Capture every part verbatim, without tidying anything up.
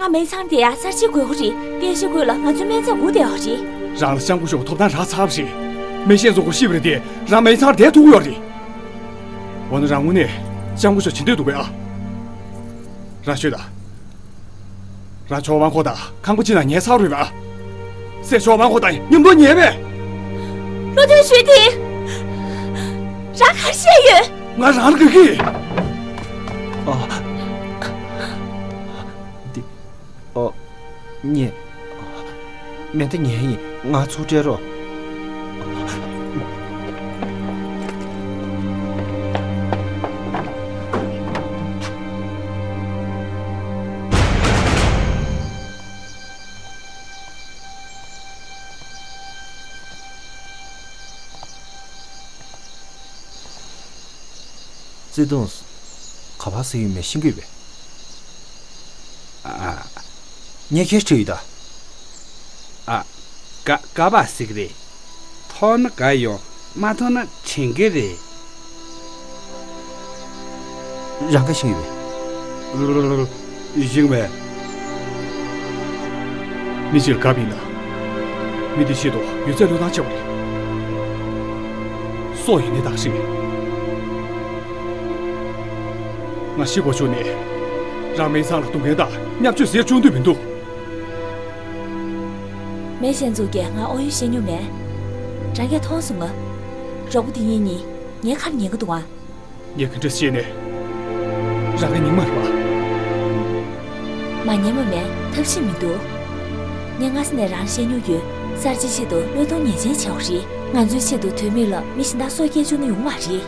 ང་མེ་ཚང་དེ་ཡ་གསར་བརྗེ་དགོས་ཀྱི་རེད། རྟེན་གཞི་ཁུལ་ལ་ང་ཚོའི་སྨན་རྫས་སྒུག་བསྡད་ཡོད་རེད། རང་ལ་ལྕམ་སྐུ་ཞབས་ཐོབ་ཐང་རག་ཚར་བ་རེད། མེ་ཤེས་ཚོ་ཁོ་ཤི་བ་རེད་དེ། རང་མེ་ཚང་བསྡད་ཐུབ་ཀྱི་ཡོད་རེད། འོ་ན་རང་དངོས་གནས་ལྕམ་སྐུ་ཞབས་བྱེད་འདོད་འདུག་པས་ཨ། རང་ཤོད་ད། རང་ཆོ་ཝང་ཁོ་དང་ཁང་པ་གཅིག་ནང་ཉལ་ཚར་རེད་པ། སྲས་ཆོ་ཝང་ཁོ་དང་མཉམ་དུ་ཉལ་བས། བློ་མཐུན་ཞུས་ཏེ། རང་ག་རེ་བཤད་ཡོད། ང་རང་ལ་དགའ་གི། ཨ། འདི། ཨོ། ཉེ། མེ་མདའ་ཉན་ཡིན། ང་ཚུར་སྤྲད་རོགས། བརྩེ་དུང་། ག་པར་ཟེར་ཡོད་མེད་ཤེས་ཀྱི་ཡོད་པས། ཨ། ངས་ཁྱེད་དྲིས་ཡོད་ད། ཨ། ག་ག་པར་ཟེར་གི་རེད། མཐོང་ན་དགའ་ཡོང་། མ་མཐོང་ན་དྲན་གི་རེད། རང་ག་ཤེས་ཡོད་པས། ཤེས་མེད། མི་གཅིག་ལ་དགའ་བ་ཡིན་ན། མི་དེ་ཆེད་དུ་ཡོད་ཚད་བློས་བཏང་བྱེད་པ་རེད། སྲོག་ཡིན་ནའི་བདག་ཤི། ང་ཤི་དགོས་བྱུང་ནས། རང་མེ་ཚང་ལ་སྡུག་བསྔལ་དང་བརྙས་བཅོས་ཟེར་བྱུང་འདོད་མི་འདུག་མེ་ཤེས་ཚོ་གིས་ང་ཨོ་ཡོད་བཤད་མྱོང་མེད། རང་གིས་མཐོང་སོང་ངམ། རོགས་པ་དེ་གཉིས་གཉིས་ངའི་ཁ་ལ་ཉན་གི་འདུག་ཨ། ངས་ག་འདྲ་བཤད་ནས། རང་གིས་ཉན་མ་རེད་པ། མ་ཉན་པ་མེད། ཐབས་ཤེས་མི་འདུག་ངས་སྔ་ས་ནས་རང་ལ་བཤད་མྱོང་ཡོད། གསར་བརྗེ་ཆེད་དུ་བློས་གཏོང་ངེས་ཅན་བྱ་དགོས་རེད། ང་ཚོའི་ཆེད་དུ་དོན་མེད་ལ་མི་གཞན་དག་སྲོག་སྐྱེལ་བཅུག་ན་ཡོང་མ་རེད།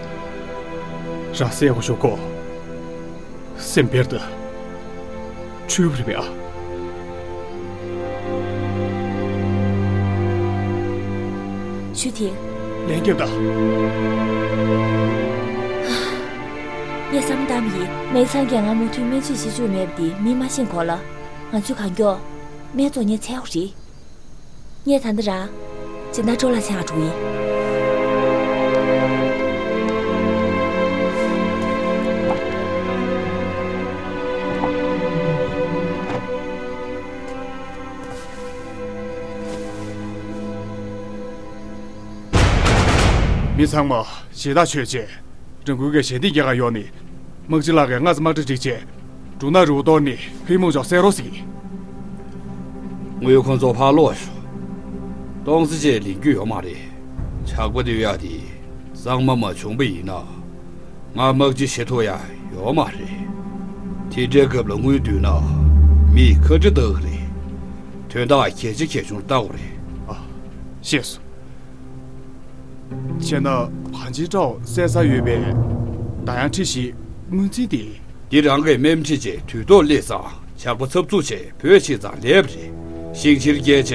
རང་གསལ་པོ་ཞུ་གོ། སེམས་པར་དུ། འཁྲུལ་བ་རེད་པས་ཨ། ཞུས་ཏེ། ལན་རྒྱབ་དང་། ངས་བསམ་བློ་བཏང་བ་ཡིན། མེ་ཚང་གིས་ང་མུ་མཐུད་སྨན་བཅོས་བྱེད་བཅུག་མེད་པ་དེ་མིས་མ་ཤེས་གོང་ལ། ང་ཚོས་གང་མགྱོགས་སྨན་བཙོང་མཁན་འཚོལ་དགོས་རེད། ངས་ད་ལྟ་རང་སྦྱིན་བདག་ཀྲོ་ལགས་མཚན་ལ་འགྲོ་གི་ཡིན། མི་ཚང་མ་ཞེ་ཐག་ཆོད་བྱས། རང་འགུལ་གྱིས་ཞལ་འདེབས་རྒྱག་ག་ཡོང་ནས། དམག་སྤྱི་ལགས་ཀྱིས་སྔ་ས་དམག་གྲ་སྒྲིག་བྱས། འབྲུ་ནག་རི་བོ་གཏོར་ནས་ཧི་མོང་ཅོག་བསད་རོགས་ཟེར་གྱི། ངས་ཁོང་ཚོ་ཕར་སློག་ཞོག་གཏོང་ས་ཅིག་ལེན་རྒྱུ་ཡོད་མ་རེད། ཇག་པ་སྡོད་ཡག་དེ་གཙང་མ་མ་བྱུང་པ་ཡིན་ན། ང་དམག་སྤྱི་བྱེད་ཐུབ་ཡག་ཡོད་མ་རེད། དེ་འདྲའི་སྐབས་ལ་དངུལ་བསྡུས་ན། མིས་ཁ་ཁྲི་བཏགས་ཀྱི་རེད། དོན་དག་གལ་ཆེ་གལ་ཆུང་ལྟ་དགོས་རེད། ཨ། ཤེས་སོང་། བྱས་ན་བང་ཆེན་ཀྲའོ་བསད་ཚར་ཡོད་པས། ད་ཡང་ཁྲི་བཞི་ངོས་འཛིན་དེ། འདི་རང་གིས་སྨན་ཁྲིད་བྱས་དུས་ཐོག་སླེབས་ཙང་ཇག་པ་ཚབ་ཚུབ་བྱས་བོད་ཕྱིན་ཙང་ལེགས་པ་རེད། ཞིང་ཕྱིར་བསྐྱལ་བྱས་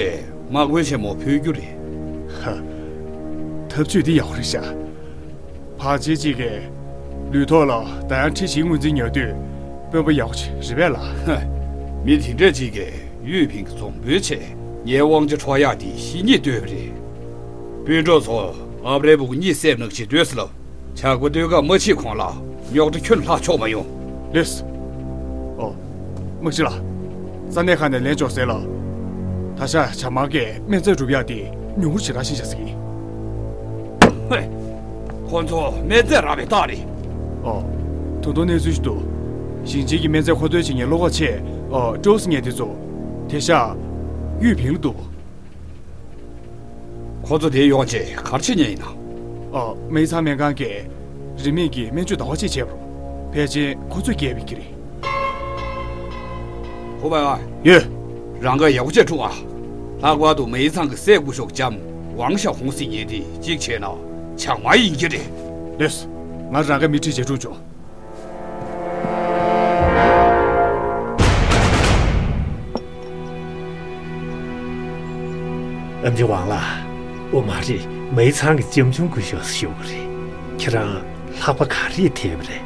དམག་དཔོན་ཆེན་མོ་ཕུད་རྒྱུ་རེད། ཧ། ཐབས་བྱུས་འདི་ཡག་པོ་རེད་ཤག་བང་ཆེན་གཅིག་གིས་ལུས་ཐོག་ལ་ད་ཡང་ཁྲི་བཞི་ངོས་འཛིན་ཉར་དུས་དཔོན་པོ་ཡག་པོ་ཅིག་རེད་པས་ལགས། ཧ། མི་དེ་འདྲ་གཅིག་གིས་ཡུས་ཕིང་གི་རྫོང་དཔོན་བྱས་ངའི་དབང་ཆ་འཕྲོག་ཡག་དེ་ཤེས་ཉེས་བཏོན་པ་རེད། སྤུན་གྲོགས་ཚོ། ཨབ་རའི་བུ་གུ་གཉིས་བསད་ནག་ཅིག་སྡོད་ཟེར་ལབ། ཇག་པ་སྡོད་སྐབས་མ་ཕྱིན་གོང་ལ་རྙོག་དྲ་ཁྱོན་ལྷག་ཆོག་མ་ཡོང་། ལེས། ཨོ། དམག་སྤྱི་ལགས། ས་གནས་ཁག་ནས་ལན་འབྱོར་ཟེར་ལ། ད་ཆ་ཇ་དམག་གིས་སྨན་རྫས་སྒྲུབ་ཡག་དེ་ཉུང་ངུར་ཞེ་དྲག་ཕྱིན་བཞག་ཟེར་གྱི། ཧེ། ཁོ་ཚོ་སྨན་རྫས་རག་པའི་རྟགས་རེད། ཨོ། ད་དུང་གནས་ཚུལ་ཞིག་འདུག་ཞིང་ཆེན་གྱི་སྨན་རྫས་མཁོ་འདོན་བྱེད་མཁན་བློ་ཁོག་ཆེ། ཨོ། ཀྲོས་ངས་དེ་ཚོ། དེ་ཤག་ཡུས་ཕིང་ལ་འདུག་ཁོ་ཚོ་དེ་ཡོང་རྗེས་ག་རེ་བྱེད་མཁན་ཡིན་ན། ཨ། མེ་ཚང་སྨན་ཁང་གིས་རིན་མེད་ཀྱི་སྨན་བཅོས་ཟླ་བ་གཅིག་བྱས་པ་རེད། ཕལ་ཆེར་ཁོ་ཚོས་བརྒྱབ་པ་ཡིན་གྱི་རེད། ཧུ་པའེ། ཡོད། རང་གིས་ཡག་པོ་བྱས་སྒྲུབ་ཨ། ལྷག་པར་དུ་མེ་ཚང་གི་སྲས་སྐུ་ཞབས་ལྕམ་ཝང་ཞའོ་ཧུང་ཟེར་མཁན་དེ་གཅིག་བྱས་ན་ཇག་དམག་ཡིན་གྱི་རེད། ལེས། ང་རང་གིས་མི་ཁྲིད་བྱས་སྒྲུབ་ཆོག་ཨེམ་ཆི་ཝང་ལགས། འོ་མ་རེད། མེ་ཚང་གི་ལྕམ་ཆུང་སྐུ་ཞབས་ཞུ་གི་རེད། ཁྱེད་རང་ལྷགས་པ་ག་རེ་ཐེབས་རེད།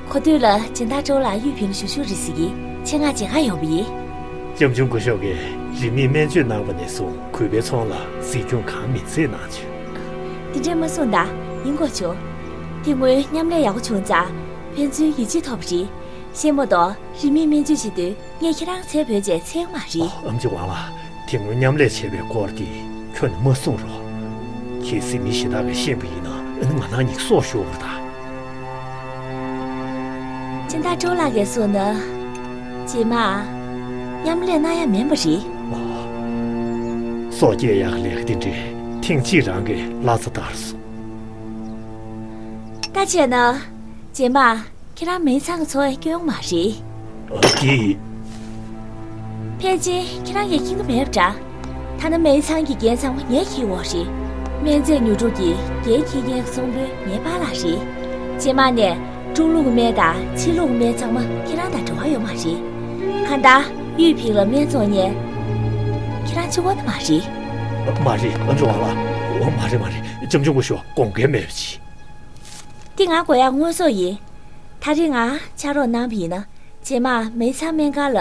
ཁོ་སྟོད་ལ་སྦྱིན་བདག་ཀྲོའུ་ལགས་ཡུས་ཕིང་ལ་ཞུ་ཞུ་རེད་ཟེར་གི། ཆེད་མངགས་མཇལ་ཁ་ཡོང་བ་ཡིན། ལྕམ་ཆུང་སྐུ་ཞབས་ཀྱིས་རིན་མེད་སྨན་བཅོས་གནང་བ་ནས་བཟུང་གུས་པའི་ཚོང་ལ་གཟིགས་སྐྱོང་གང་མིན་མཛད་གནང་བྱུང་། འདི་འདྲས་མ་གསུངས་ད། ཡིན་དགོས་བྱུང་། དེ་སྔོན་མཉམ་ལས་ཡག་པོ་བྱུང་ཙང་ཕན་ཚུན་ཡིད་ཆེས་ཐོབ་པ་རེད། ཤེས་མ་གཏོགས་རིན་མེད་སྨན་བཅོས་བྱེད་དུས་ངས་ཁྱེད་རང་ཚེ་འབོད་བྱས་ཚེ་མ་རེད། ཨ་ཨེམ་ཆི་ཝང་ལགས། དེ་སྔོན་མཉམ་ལས་བྱས་པའི་སྐོར་དེ་ཁྱོད་ནས་མ་གསུངས་རོགས། གལ་སྲིད་མི་གཞན་དག་གིས་ཤེས་པ་ཡིན་ན་ཨ་ནི་ང་རང་ཉིད་སྲོག་ཤོར་བ་རེད་ད། སྦྱིན་བདག་ཀྲོའུ་ལགས་ཀྱིས་གསུངས་ན། རྗེས་མ། མཉམ་ལས་གནང་ཡ་མིན་པ་རེད། ཨོ། སྲོག་སྐྱེལ་ཡག་གི་ལས་ཀ་དེ་འདྲས་ཐེངས་གཅིག་རང་གིས་བླ་རྩ་བསྟར་སོང་། ད་བྱས་ན། རྗེས་མ། ཁྱེད་རང་མེ་ཚང་གི་འཚོ་བ་སྐྱོན་མ་རེད། ཨ་དེ། ཕལ་ཆེར་ཁྱེད་རང་གིས་མཁྱེན་གྱི་མེད་པ་འདྲ། ཐ་ན་མེ་ཚང་གི་འགན་ཚང་མ་ངས་འཁྱེར་ཡོད་རེད། སྨན་རྫས་ཉོ་སྒྲུབ་ཀྱི་འགན་འཁྱེར་མཁན་གྱི་ཚོང་དཔོན་ངའི་པཱ་ལགས་རེད། རྗེས་མ་ནས་ཀྲུང་ལུགས་སྨན་དང་ཕྱི་ལུགས་སྨན་ཚང་མ་ཁྱེད་རང་དང་འབྲེལ་བ་ཡོད་མ་རེད། གང་ལྟར་ཡུས་ཕིང་ལ་སྨན་བཙོང་མཁན། ཁྱེད་རང་གཅིག་པོ་ནི་མ་རེད། མ་རེད། ཨ་ཅོ་ཝང་ལགས། འོ་མ་རེད་མ་རེད། ཅམ་ཆུང་སྐུ་ཞབས་དགོངས་འགལ་མེད་པ་ཅིག་འདི་ང་དགོས་ཡག་དངོས་ཟོག་ཡིན། ད་རེས་ང་ཕྱག་རོགས་གནང་བ་ཡིན་ན། རྗེས་མ་མེ་ཚང་སྨན་ཁང་ལ་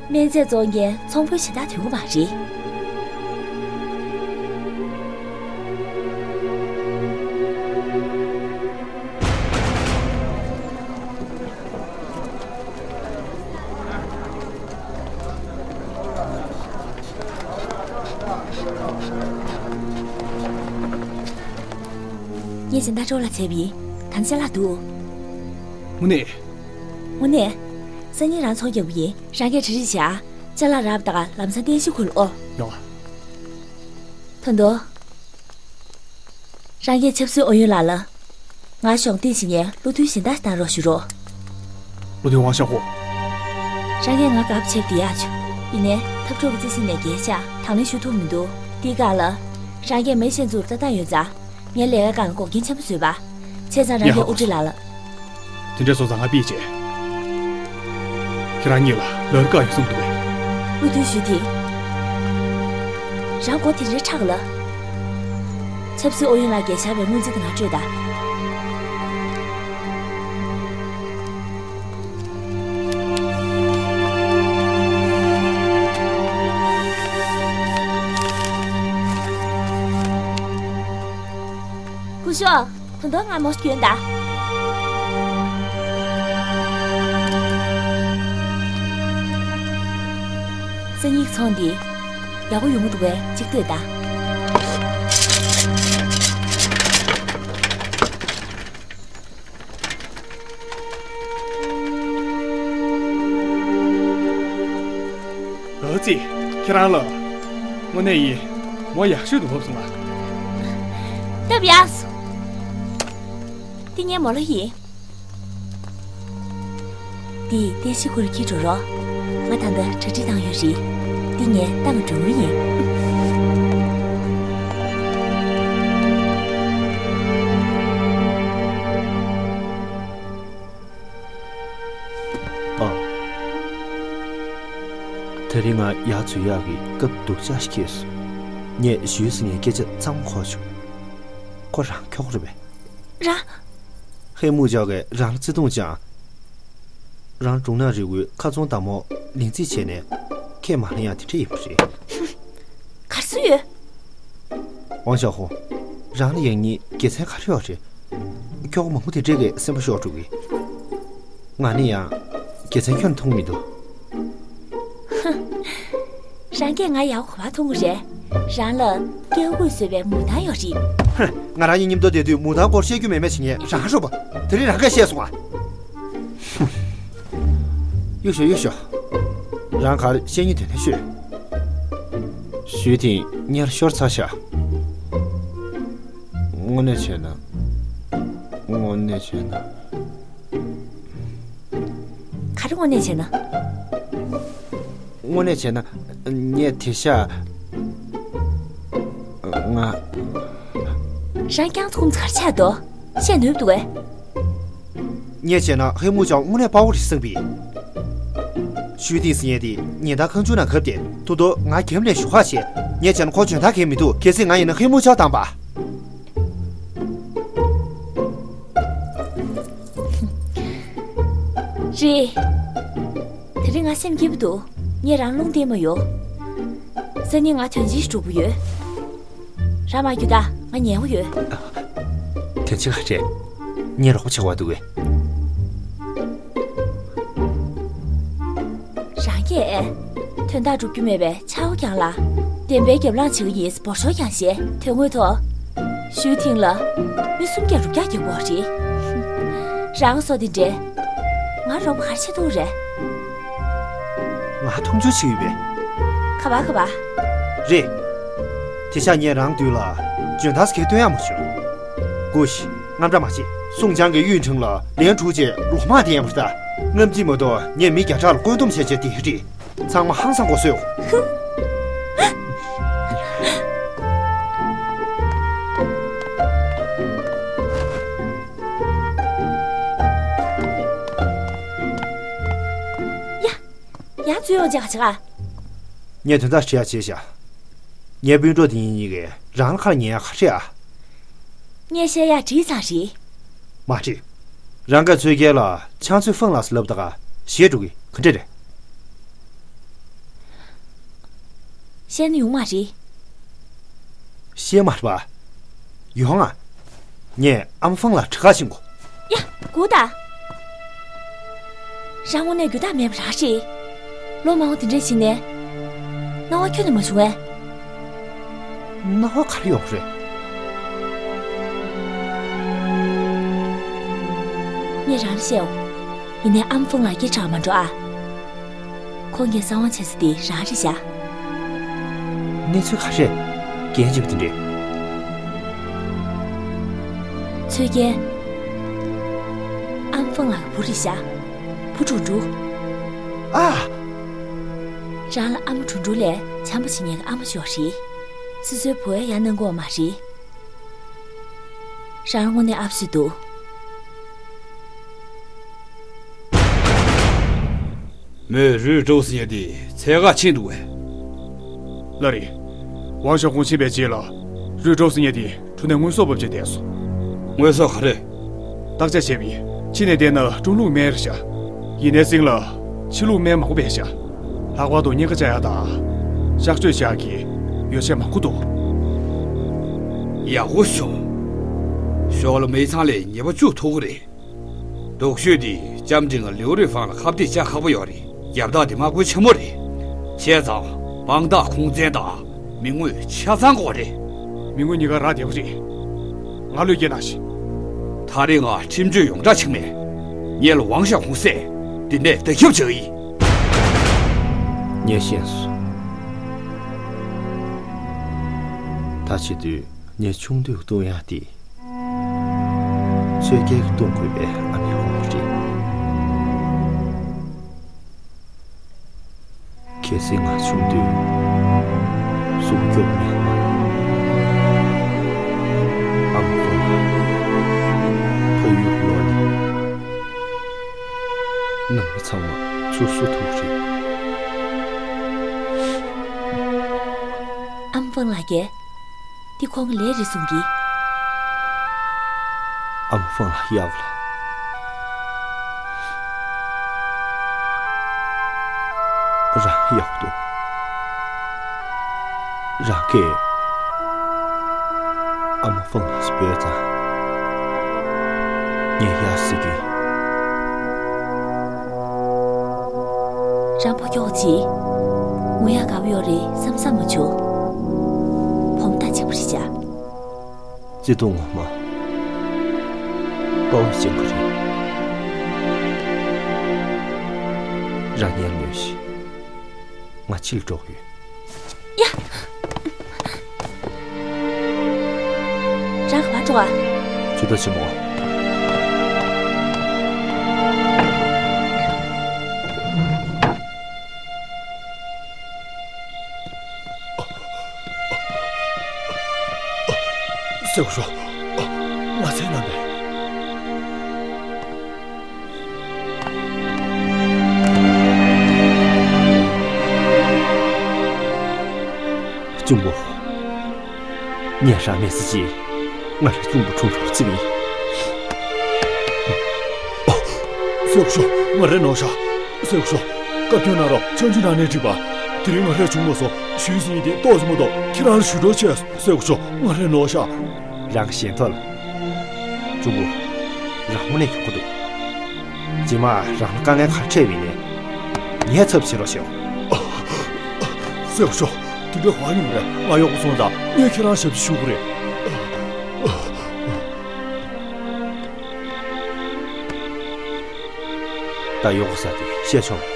སྨན་རྫས་བཙོང་མཁན་ཚོང་དཔོན་གཞན་དག་ཐོན་གྱི་མ་རེད། ངས་སྦྱིན་བདག་ཀྲོའུ་ལགས་བྱས་པ་ཡིན། ད་ཅ་ལག་འདུག་དངོས་གནས། དངོས་གནས། སང་ཉིན་རང་ཚོང་རྒྱག་པ་ཡིན། རང་གིས་གྲ་སྒྲིག་བྱ། ཅ་ལག་རག་པ་དང་ལམ་སང་རྟེན་གཞི་ཁུལ་ལ་ཨོ། ཡོང་ཨ། ད་དུང་། རང་གིས་ཆབ་སྲིད་ཨུ་ཡོན་ལགས་ལ། ང་གཞོགས་འདེགས་བྱེད་མཁན་བློ་མཐུན་གཞན་དག་གནང་རོགས་ཞུ་རོགས། བློ་མཐུན་ཝང་ཞའོ་ཧུ། རང་གིས་ང་དགའ་པོ་བྱས་པ་དེ་ཡག་བྱུང་། ཡིན་ནའི་འཐབ་གྲོགས་ཀྱི་བརྩེ་སེམས་ནས་བརྒལ་བཞག་དང་ལེན་ཞུ་ཐུབ་མི་འདུག་འདིའི་སྒང་ལ། རང་གིས་མི་གཞན་ཚོར་ལྟ་སྟངས་ཡོད་ཙང་། ངའི་ལས་ཀའི་སྒང་འགོག་རྐྱེན་ཆེན་པོ་བཟོས་པ། བྱས་ཙང་རང་གིས་ཨུ་ཀྲི་ལགས་ལ། དེ་འདྲ་སོང་ཙང་ང་ཕྱིན་བྱས། ཁྱེད་རང་གཉིས་ལ་ལར་བཀག་ཡོད་བསམ་འདུག་པས། བློ་མཐུན་ཞུས་ཐིང་། རང་མགོ་དེ་འདྲའི་ཁྲག་ལ། ཆབ་སྲིད་ཨུ་ཡོན་ལགས་ཀྱིས་བཞག་པའི་སྔོན་རྩིས་དེ་ང་སྤྲོད་དང་། སྐུ་ཞབས། ད་དུང་ང་མོ་སྐྱོན་ད། སང་ཉིན་ཚོང་འདི་ཡག་པོ་ཡོང་གི་འདུག་པས་གཅིག་ལྟོས་ད། ཨ་ཙི། ཁྱེད་རང་ལ། དངོས་གནས་ཡིན། མོ་ཡག་ཤོས་འདུག་བབས་སོང་ང་། སྟབས་ཡག་སོང་། འདི་ངའི་མོ་ལོ་ཡིན། འདི་རྟེན་གཞི་ཁུལ་འཁྱེར་འགྲོ་རོགས། ང་ད་ལྟ་གྲ་སྒྲིག་བཏང་ཡོད་རེད། འདི་ངའི་ཏང་གི་འགྲོ་དངུལ་ཡིན། ཨ། དེ་རིང་ང་ཡར་འཛུལ་ཡག་གི་སྐབས་སྡུག་ཅག་ཞིག་འཁེལ་སོང་། ངས་ཞུས་ཟིན་ངའི་སྐད་ཆ་ཚང་མ་གོ་བྱུང་། ཁོ་རང་ཁྱོ་ག་རེད་པས། རང་། ཧེ་མུ་ཅའོ་གིས་རང་ལ་བརྩེ་དུང་བཅངས། རང་སྒྲུང་ནག་རི་བོའི་ཁ་ཚོན་དང་མོ་ལེན་རྩིས་བྱས་ནས་ཁས་མ་ལེན་ཡག་དེ་འདྲ་ཡིན་པ་རེད། ག་རེ་ཟེར་ཡོད། ཝང་ཞའོ་ཧུ། རང་ལ་ཡང་སྙིང་དགེ་མཚན་ག་རེ་ཡོད་རེད། ཁྱོ་ག་མང་པོ་དེ་འདྲས་ཀྱིས་སེམས་པ་ཤོར་འགྲོ་གི། ང་ནི་ཡང་དགེ་མཚན་ཁྱོན་མཐོང་མི་འདུག་རང་གིས་ང་ཡག་པོ་ག་པར་མཐོང་གི་རེད། རང་ལ་སྐྱེ་དགུས་བཟོས་པའི་མུ་ཏན་ཡོད་རེད། ཧ། ང་རང་གཉིས་མཉམ་དུ་བསྡད་དུས་མུ་ཏན་སྐོར་བཤད་རྒྱུ་མེད་མེད་བྱེད་མཁན་རང་རེད་པ། དེ་རིང་རང་གིས་བཤད་སོང་ང་། གཡུག་ཞོག་གཡུག་ཞོག་རང་ག་རེ་བཤད་སྙིང་འདོད་ན་ཤོད། ཞུས་ཐིང་སྔོན་ཤོར་ཚར་ཤག་དངོས་གནས་བྱས་ན། དངོས་གནས་བྱས་ན། ག་རེ་དངོས་གནས་བྱས་ན། དངོས་གནས་བྱས་ན། ངས་དེ་ཤག་ང་། རང་རྐྱང་ཐུག་ག་རེ་ཆགས་འདུག་བཤད་ནུས་འདུག་གས། ངས་བྱས་ན་ཧེ་མུ་ཅའོ་དངོས་གནས་དཔའ་བོ་རེད་བསམ་གི། ཞུས་ཐིང་ཟེར་མཁན་དེ་ཉེན་བརྡ་ཁང་ཆུང་ནང་བརྒྱབ་སྟེ་ཐུག་དུས་ང་རྒྱབ་ནས་ཞུ་ཁ་བྱས། ངས་བྱས་ན་ཁོ་འཇོན་ཐང་གང་ཡང་མི་འདུག་གལ་སྲིད་ང་ཡིན་ན་ཧེ་མུ་ཅའོ་བཏང་པ། རེད། དེ་རིང་ང་སེམས་སྐྱིད་པོ་འདུག་ངས་རང་རླུང་བསྟན་མ་ཡོང་། སང་ཉིན་ང་དོན་ཆེན་ཞིག་སྒྲུབ་དགོས་ཡོད། རང་མ་རྒྱུགས་ད། ང་ཉལ་གི་ཡོད། དོན་ཆེན་ག་རེ་རེད། ངས་རོགས་པ་བྱེད་དགོས་འདུག་གས། ཀྱེ། དོན་དག་སྒྲུབ་རྒྱུ་མེད་པའི་ཆའོ་ཀྱང་ལ། བདེན་པའི་རྒྱབ་ལངས་བྱེད་ཀྱི་ཡིན་འབོར་ཤོར་ཀྱང་བཞེས། དོན་དངོས་ཐོག་ཞུའི་ཐིང་ལ་མི་སུམ་བརྒྱ་རུ་བརྒྱ་རྒྱག་དགོས་རེད། རང་སོ་དེ་འདྲས། ང་རོགས་པ་ག་རེ་བྱེད་ཐུབ་རེད། ང་མཐོང་ཆུང་བྱེད་ཡོད་པས། ག་པར་ག་པར། རེད། དེ་ཤག་ངས་རང་མདུན་ལ་འཇོན་ཐང་སྐད་སྟོན་ཡག་མ་བྱུང་། སྐུ་ཞི། དངངས་སྐྲག་མ་བྱེད། སུང་ཅང་གི་གཡུས་ཁྲིམས་ལ་ལན་དྲུག་ཅེས་ལོ་མང་དེ་ཡན་པར་ལྟ། རྔམ་བརྗིད་མ་གཏོགས་ངས་མི་བརྒྱ་ཕྲག་ལ་བཀོད་འདོམས་བྱས་བྱས་དེ་རེད། ཚང་མ་ཧང་སང་གོ་སོས། ཡ། ཡང་ཚུར་ཡོང་བྱས་ག་བྱེད་ག་ངས་དོན་དག་དྲི་ཡག་བྱས་བཞག་ངའི་སྤུན་གྲོགས་དེ་གཉིས་ཀྱིས་རང་ལ་ཁ་ལ་ཉན་ཡག་ག་རེ་ཨ། ངས་བཤད་ཡག་དྲིས་ཙང་རེད། མ་དྲིས། རང་གིས་ཚོད་རྒྱལ་ལ་ཆང་ཚོད་ཧྥང་ལགས་སུ་ལབ་ད་ག་ཞེ་དྲུག་གི་ག་འདྲ་རེད། བཤད་ན་ཡོང་མ་རེད། བཤད་མ་རེད་པ། ཡོང་ང་། ངས་ཨ་མ་ཧྥང་ལ་གྲི་ཁ་ཕྱིན་གོ། ཡ། སྒུག་ད། རང་དངོས་གནས་རྒྱུ་དག་མེད་པ་རང་རེད། ལོ་མང་པོ་དེ་འདྲས་ཕྱིན་ནས། སྣང་བ་ཁྱོན་ནས་མ་བྱུང་ངས། སྣང་བ་ག་རེ་ཡོང་རེད། ངས་རང་ལ་བཤད་འོ། ཡིན་ནའི་ཨ་མ་ཧྥང་ལ་སྐད་གྲགས་མ་འགྲོ་ཨ། ཁོང་གིས་གསང་བ་བྱེད་ས་དེ་རང་རེད་བཞག་གནས་ཚུལ་ག་རེ། རྒྱན་ཆེ་བ་དེ་འདྲས། ཚོད་རྒྱལ། ཨ་མ་ཧྥང་ལགས་ཀྱི་བུ་རེད་བཞག་བུ་གྲུང་གྲུང་། ཨ། རང་ལ་ཨ་མ་གྲུང་གྲུང་ལས་བྱམས་པོ་བྱེད་མཁན་གྱི་ཨ་མ་ཅིག་ཡོད་རེད། སོ་སོའི་བུ་ཡ་ཡ་གནང་གི་ཡོད་མ་རེད། རང་ལ་དངོས་གནས་ཨ་ཕ་སུ་འདུག་མོས་རུས་ཀྲོའུ་ཟེར་མཁན་དེ་འཚོལ་ག་ཕྱིན་འདུག་གས། ལགས་རེད། ཝང་ཞའོ་ཧུང་ཕྱིན་པའི་རྗེས་ལ། རུས་ཀྲོའུ་ཟེར་མཁན་དེ་གྲུ་ནས་དངོས་ཟོག་འབབ་བྱས་བསྡད་སོང་། དངོས་ཟོག་ག་རེ། བརྟག་དཔྱད་བྱས་པས་ཕྱི་ནས་བལྟས་ན་ཀྲུང་ལུགས་སྨན་རེད་ཤག་ཡིན་ནའི་སིང་ལ་ཕྱི་ལུགས་སྨན་མང་པོ་སྦས་ཤག་ལྷག་པར་དུ་གཉན་ཁ་བཅག་ཡག་དང་། གཤག་བཅོས་བྱེད་ཡག་གི་ཡོ་བྱད་མང་པོ་འདུག་ཡག་པོ་བྱུང་། ཞོགས་ལ་མི་ཚང་ལ་ཉེས་པ་བཅུག་ཐུབ་ཀྱི་རེད། སྡུག་ཤོས་དེ་ལྕམ་དྲིན་ལིའུ་རུའི་ཧྥང་ལ་ཁ་གཏད་བཅག་ཁག་པོ་ཡོད་རེད། རྒྱབ་རྟགས་དེ་དམག་དཔོན་ཆེན་མོ་རེད། བྱས་ཙང་དཔང་རྟགས་ཁུངས་བཙན་དང་མི་དངོས་ཆ་ཚང་དགོས་རེད། མི་དངོས་གཉིས་ཀ་རག་བསྡད་པ་རེད། ང་བློས་འགེལ་གནང་ཞིག་ད་རེས་ང་ཁྲིམས་གཅོད་ཡོངས་གྲགས་ཆེན་མོས། ངེད་ལ་ཝང་ཞའོ་ཧུང་བསད། འདི་ནས་བརྡ་ཁྱབ་བྱ་གི་ཡིན། ངས་ཤེས་སོང་། ད་བྱེད་དུས་ངས་ཆུང་དུས་བཏུང་ཡག་དེ། ཚོད་རྒྱལ་གྱིས་བཏུང་དགོས་པའི་ཨ་མའི་དབང་པོ་རེད། གལ་སྲིད་ང་ཆུང་དུས་སྲུང་སྐྱོབ་མེད་ན། ཨ་མ་ཁོང་ལ་ཕ་ཡུལ་ལོག་ནས། ནང་མི་ཚང་མ་ཚུར་བསུ་ཐུབ་རེད། ཨ་མ་ཧྥང་ལགས་ཀྱིས། འདི་ཁོང་གི་ལས་རེད་གསུང་གི། ཨ་མ་ཧྥང་ལགས་གཡག་ལ། རང་གཡག་འདུག་རང་གིས་ཨ་མ་ཧྥང་ལགས་སུ་འབོད་ཙང་། ངས་གཡག་ཟེར་གི། རང་ཕོ་ཁྱོག་ཅིག་ངུ་ཡག་དགའ་པོ་ཡོད་རེད་བསམ་བསམ་མ་བྱུང་། བུ་མོ་ད་གཅིག་པ་རེད་བྱ། བརྩེ་དུང་ངོ་མ། དཔའ་བོ་ཅན་པོ་རེད། རང་ཉལ་ལོས་ཤིག་ང་ཕྱིར་འགྲོ་གི་ཡོད། ཡ། རང་ག་པར་འགྲོ་བ། ཇུས་ཏོག་ཆེན་མོ། སེའུ་ཧྲོ། ང་ཚོའི་རྣམ་པས། གཅུང་པོ། ངས་རང་མེད་ཟེར་ཅིག་ང་རའི་གཅུང་པོ་གྲུང་པོར་བརྩི་གི་ཡིན། སེའུ་ཧྲོ། ང་རའི་ནོར་ཤག་སེའུ་ཧྲོ། བཀའ་བཀྱོན་གནང་རོགས། ཆང་ཆུ་ནང་ནས་འགྲིག་པ། དེ་རིང་ང་རའི་གཅུང་པོ་སོ་ཞུས་ཟིན་ཡིན་ཏེ་ཏོག་ཙམ་མ་གཏོགས་ཁྱེད་རང་ལ་ཞུ་གྲོགས་བྱས། སེའུ་ཧྲོ། ང་རའི་ནོར་ཤག་རང་གི་ཞེན་ཐོ་ལ། གཅུང་པོ། རང་དངོས་གནས་ཁྱོག་པོ་འདུག་རྗེས་མ་རང་ལ་དཀའ་ངལ་ག་རེ་འཕྲད་པ་ཡིན་ནའི། ངའི་ཚབ་བྱེད་རོགས་ཞུ། སེའུ་ཞོ། དེ་འདྲ་ཧ་ཡོང་རེད། ང་གཡོག་པོ་སོང་ཙང་ངས་ཁྱེད་རང་ཞབས་ཕྱི་ཞུ་གི་རེད། ད་གཡོག་པོ་ཟེར་དེ་བཤད་ཆོག་མེད།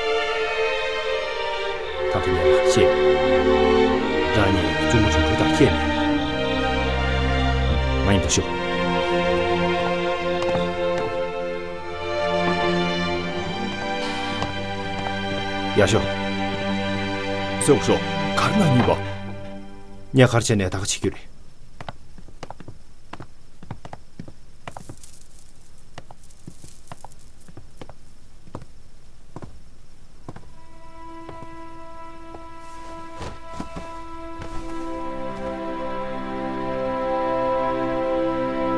ད་དེ་ངས་ལ་བཤད་མེད། རང་ཉིད་བཙུན་མོ་གྲོགས་པོ་དང་བཤད་མེད། ང་ཡིན་པ་ཞུ། ཡག་ཤོས། སེའུ་ཞོ། ག་རེ་གནང་སྙིང་པ། ངས་ག་རེ་བྱས་ནས་ད་ག་བྱེད་རྒྱུ་རེད།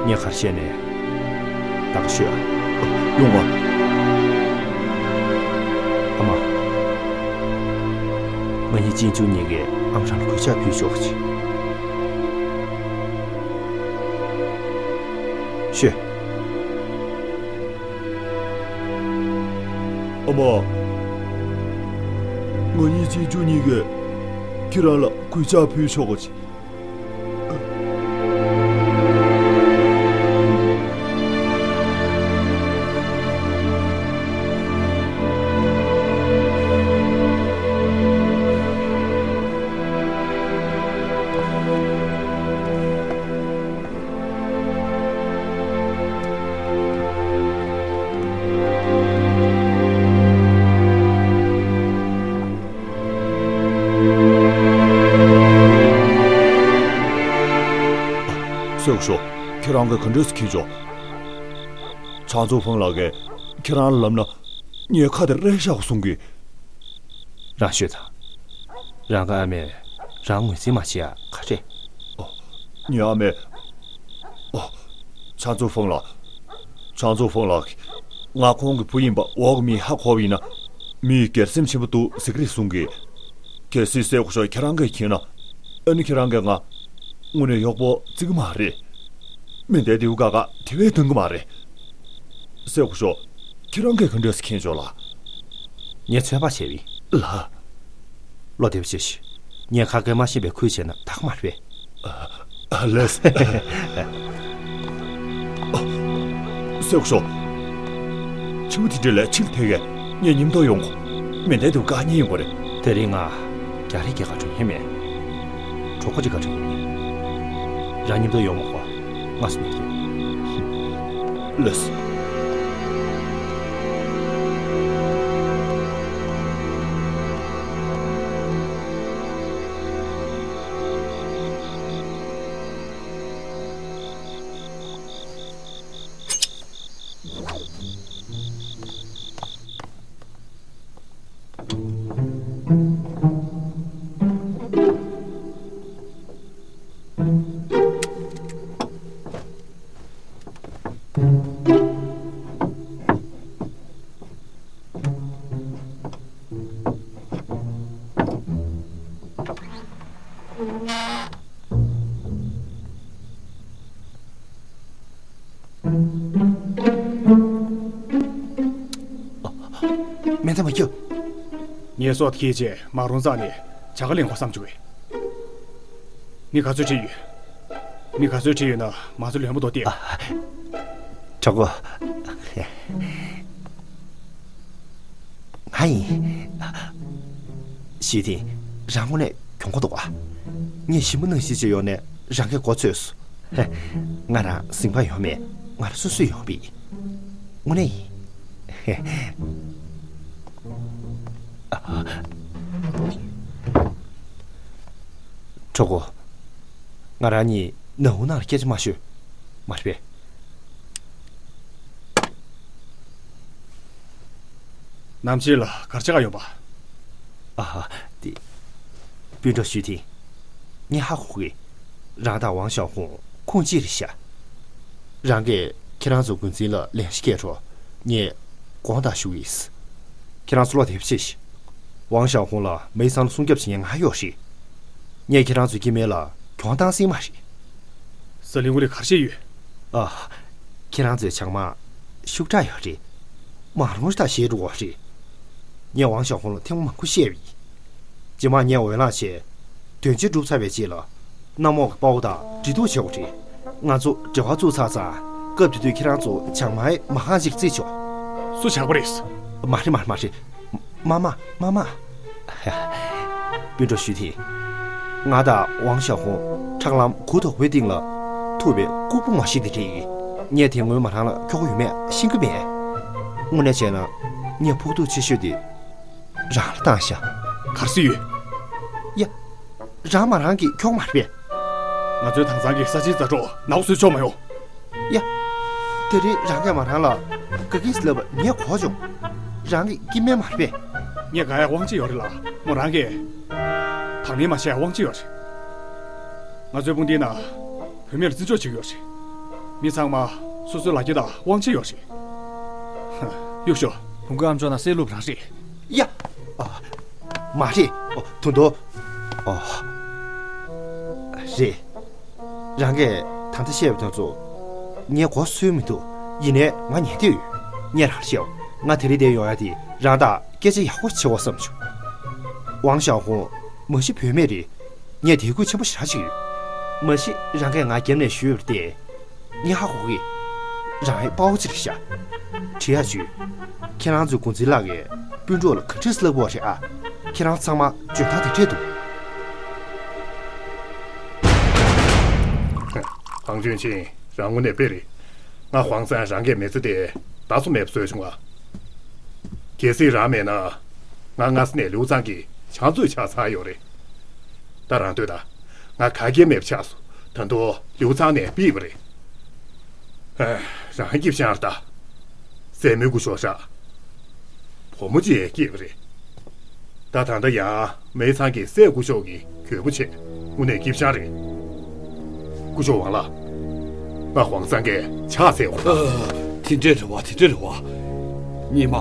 ངས་ག་རེ་བཤད་ནས་ད་ག་ཤོད་ཨ། ཡོང་བ། ཨ་མ། ང་གཉིས་གཅེན་གཅུང་གཉིས་ཀས་ཨ་མ་རང་ལ་གུས་ཕྱག་ཕུལ་ཆོག་གི། ཤོད། ཨ་མ། ང་གཉིས་གཅེན་གཅུང་གཉིས་ཀས་ཁྱེད་རང་ལ་གུས་ཕྱག་ཕུལ་ཆོག་གི། སེའུ་ཞོ། ཁྱེད་རང་གིས་ག་འདྲས་སེ་མཁྱེན་བྱུང་། ཆང་ཙུའུ་ཧྥང་ལགས་ཀྱིས་ཁྱེད་རང་ལ་ལབ་ན། ངའི་ཁ་དེ་རལ་བཞག་གསུང་གི། རང་ཤོད་དང་། རང་གི་ཨ་མས་རང་ངོས་འཛིན་མ་བྱེད་ཡ་ག་རེ། ཨོ། ངའི་ཨ་མས། ཨོ། ཆང་ཙུའུ་ཧྥང་ལགས། ཆང་ཙུའུ་ཧྥང་ལགས། ང་ཁོང་གི་བུ་ཡིན་པ་འོག་གི་མིས་ཧ་གོ་བ་ཡིན་ན། མི་ཡི་སྒེར་སེམས་ཆེན་པོ་འདུག་ཟེར་གི་རེད་གསུང་གི། གལ་སྲིད་སེའུ་ཞོ་ཁྱེད་རང་གིས་མཁྱེན་ན། ཨ་ནི་ཁྱེད་རང་གིས་ང་། དངོས་གནས་གཡོག་པོ་བརྩི་གི་མ་རེད། མི་འདའི་རྡེའུ་དཀར་དཀར་དེ་བས་འདང་གི་མ་རེད། སེའུ་ཞོ། ཁྱེད་རང་གིས་ག་འདྲས་སེ་མཁྱེན་བྱུང་ལགས། ངས་ཚོད་དཔག་བྱས་པ་ཡིན། ལགས། བློ་བདེ་པོ་བྱེད་ཤིག་ངས་ཁ་སྐད་མ་ཤེས་པའི་ཁུལ་བྱས་ན་དག་མ་རེད་པས། ཨ། ཨ། ལགས། སེའུ་ཞོ། ཕྱི་པོ་དེ་འདྲ་ལ་ཕྱི་ལ་ཐད་ཀས་ངས་མཉམ་དུ་ཡོང་གོ། མི་འདའི་རྡེའུ་དཀར་གཉིས་ཡོང་གོ་རེད། དེ་རིང་ང་རྒྱ་རིགས་ཀྱི་བཀའ་དྲིན་ཡིན་མེད། གྲོགས་པོ་གཅིག་བཀའ་དྲིན་ཡིན། རང་མཉམ་དུ་ཡོང་མ་དགོས། ང་སུ་ནས་ཡིན། ལགས། མེ་མདའ་མ་རྒྱབ། ངས་སྲོག་བསྐྱེལ་རྗེས་མ་རུངས་རྩ་ནས་བྱ་དགའ་ལེན་དགོས་བསམ་བྱུང་བས། མི་ག་ཚོད་ཁྲིད་ཡོད། མི་ག་ཚོད་ཁྲིད་ཡོད་ན་མ་ཚོད་ལོན་པོ་འདུག་སྟེ། ཨ། གྲོགས་པོ། ང་ཡིན། ཞུས་ཐིན། རང་དངོས་གནས་གྱོང་པོ་འདུག་ག་ངས་ཞིམ་པོ་གནང་ཞིག་བྱས་ཡོང་ནས་རང་གི་མགོ་ཚོས་སོང་། ཧེ། ང་རང་ཟིང་པ་ཡོད་མེད་ང་རང་སོ་སོས་ཡོང་བ་ཡིན། དངོས་གནས་ཡིན། ཧེ། ཨ། གྲོགས་པོ། ང་རང་གཉིས་ནང་འུར་ནང་ལ་སྐད་ཆ་མ་ཤོད། མ་རེད་པས། ནམ་ཕྱེད་ལ་གར་ཆག་ཡོད་པ། ཨ་ཧ། དེ། སྤུན་གྲོགས་ཞུས་ཐིན། ངས་ཧ་གོ་གི། རང་དང་ཝང་ཞའོ་ཧུང་ཁོང་གཅིག་རེད་ཤག་རང་གིས་ཁྱེད་རང་ཚོའི་འགོ་འཛིན་ལ་ལན་ཞིག་སྐྱེལ་རོགས། ངས་དགོངས་དག་ཞུ་གི་ཡིན། ཁྱེད་རང་ཚོ་བློ་བདེ་པོ་བྱེད་ཤིག་ཝང་ཞའོ་ཧུང་ལ་མའི་སང་ལ་སྲུང་སྐྱོབ་བྱེད་མཁན་ང་ཡོད་རེད། ངས་ཁྱེད་རང་ཚོའི་སྐྱེ་དམན་ལ་གྱོང་བཏང་སྲིད་མ་རེད། ཟ་ལིང་ཝུ་ལི་གར་བཤད་ཡོད། ཨ། ཁྱེད་རང་ཚོའི་ཆང་མ་ཤུགས་དྲག་ཡོད་རེད། མང་རུང་ཞིག་ད་བཞེས་འགྲོ་བ་རེད། ངས་ཝང་ཞའོ་ཧུང་ལ་ཐེངས་མང་པོ་བཤད་པ་ཡིན། རྗེས་མ་ངས་འོས་ལངས་བྱས། དོན་ཆེན་གྲུབ་ཚར་བའི་རྗེས་ལ། གནམ་འོག་གི་དཔའ་བོ་དང་འབྲེལ་གཏུག་བྱེད་དགོས་རེད། ང་ཚོ་འབྲེལ་བ་བཙུགས་ཚར་ཙང་། སྐབས་དེ་དུས་ཁྱེད་རང་ཚོ་བྱང་མའི་མ་ཧང་ཅིག་རྩིས་ཆོག་སུ་ཇག་པ་རེད། མ་རེད་མ་རེད་མ་རེད། མ་མ་མ་མ། སྤུན་གྲོགས་ཞུས་ཐིན། ང་དང་ཝང་ཞའོ་ཧུང་ཁྲག་ལམ་གུ་དོག་པོའི་སྟེང་ལ་ཐུག་པའི་ལྐུགས་པ་ངོ་ཤེས་དེ་འདྲ་ཡིན། ངས་དེ་སྔོན་མ་རང་ལ་ཁྱོ་ག་ཡོད་མེད་ཤེས་ཀྱི་མེད། དངོས་གནས་བྱས་ན། ངས་ཕོག་ཐུག་ཆེ་ཤོས་དེ། རང་ལ་བཏང་ཤག་ག་རེ་ཟེར་ཡོད། ཡ། རང་མ་རང་གི་ཁྱོ་ག་མ་རེད་པས། ང་ཚོའི་དྭངས་གཙང་གི་ས་ཆའི་མཛའ་གྲོགས་ནག་པོ་བཟོས་ཆོག་མ་ཡོང་། ཡ། དེ་རིང་རང་གིས་མ་རང་ལ་དགའ་གི་ལབ་པ་ངས་གོ་བྱུང་། རང་གི་སྐྱེ་དམན་མ་རེད་པས། ངས་དགའ་ཡག་དབང་ཆ་ཡོད་རེད་ལ། མོ་རང་གིས་དང་ལེན་མ་བྱས་ཡག་དབང་ཆ་ཡོད་རེད། ང་ཚོའི་དཔུང་སྡེའི་ནང་བུད་མེད་ལ་བརྩི་འཇོག་བྱེད་ཀྱི་ཡོད་རེད། མི་ཚང་མ་སོ་སོའི་ལ་རྒྱ་དང་དབང་ཆ་ཡོད་རེད། ཧ། གཡུག་ཞོག་བུ་མགོ་ཨམ་ཅོག་ནང་གསེར་བླུགས་རང་རེད། ཡ། ཨ། མ་རེད། ཨོ། དུ་དོ། ཨོ། རེད། རང་གིས་ད་ལྟ་བཤད་པ་དེ་ཚོ་ངས་གོ་སོན་མི་འདུག་ཡིན་ནའི་ང་ཉན་འདོད་ཡོད། ངས་རང་ལ་བཤད། ང་དེ་རིང་འདིར་ཡོང་ཡ་དེ་རང་དང་སྐད་ཆ་ཡག་པོ་བྱེད་དགོས་བསམ་བྱུང་། ཝང་ཞའོ་ཧུང་མ་གཞི་བུད་མེད་རེད། ངས་དད་གུས་ཆེན་པོ་ཞེ་དྲག་ཅིག་ཡོད། མ་གཞི་རང་གིས་ང་རྒྱབ་ནས་ཞུས་པ་རེད་དེ། ངས་ཧ་གོ་གི། རང་ཡང་དཔའ་བོ་ཅིག་རེད་ཤག་དྲི་ཡག་བྱོས། ཁྱེད་རང་ཚོའི་འགོ་འཛིན་ལགས་ཀྱིས་སྤུན་གྲོགས་ལ་ག་འདྲས་སླབ་དགོས་རེད་ཨ། ཁྱེད་རང་ཚང་མ་འཇོན་ཐང་དེ་འདྲས་འདུག་ཧ། ཧང་ཅུན་ཆིན། རང་དངོས་གནས་དཔེ་རེད། ང་ཧུང་སན་རང་གི་མི་ཚེ་དེ་བདག་སོ་མེད་པ་བཟོས་བྱུང་ང་། གལ་སྲིད་རང་མེད་ན། ང་སྔ་ས་ནས་ལིའུ་ཚང་གི་ཕྱག་མཛོད་ཆགས་ཚར་ཡོད་རེད། ད་རང་ལྟོས་དང་། ང་ག་གེ་མེད་པ་ཆགས་སོང་། ད་དུང་ལིའུ་ཚང་ནས་ཕུད་པ་རེད། ཨ། རང་སྐྱིད་པ་ཤར་ད། སྲས་མོའི་སྐུ་ཞབས་ཧྲ། བུ་མོ་ཅིག་སྐྱེས་པ་རེད། ད་ད་ལྟ་ཡང་མེ་ཚང་གི་སྲས་སྐུ་ཞབས་ཀྱི་གྱོད་པོ་བྱས། དངོས་གནས་སྐྱིད་པ་ཤར་རེད། སྐུ་ཞབས་ཝང་ལགས། ང་ཧུང་སན་གྱིས་ཕྱག་འཚལ་བ་དང་། ཨ། དེ་འདྲས་རེད་བ། དེ་འདྲས་རེད་བ། ཉི་མ།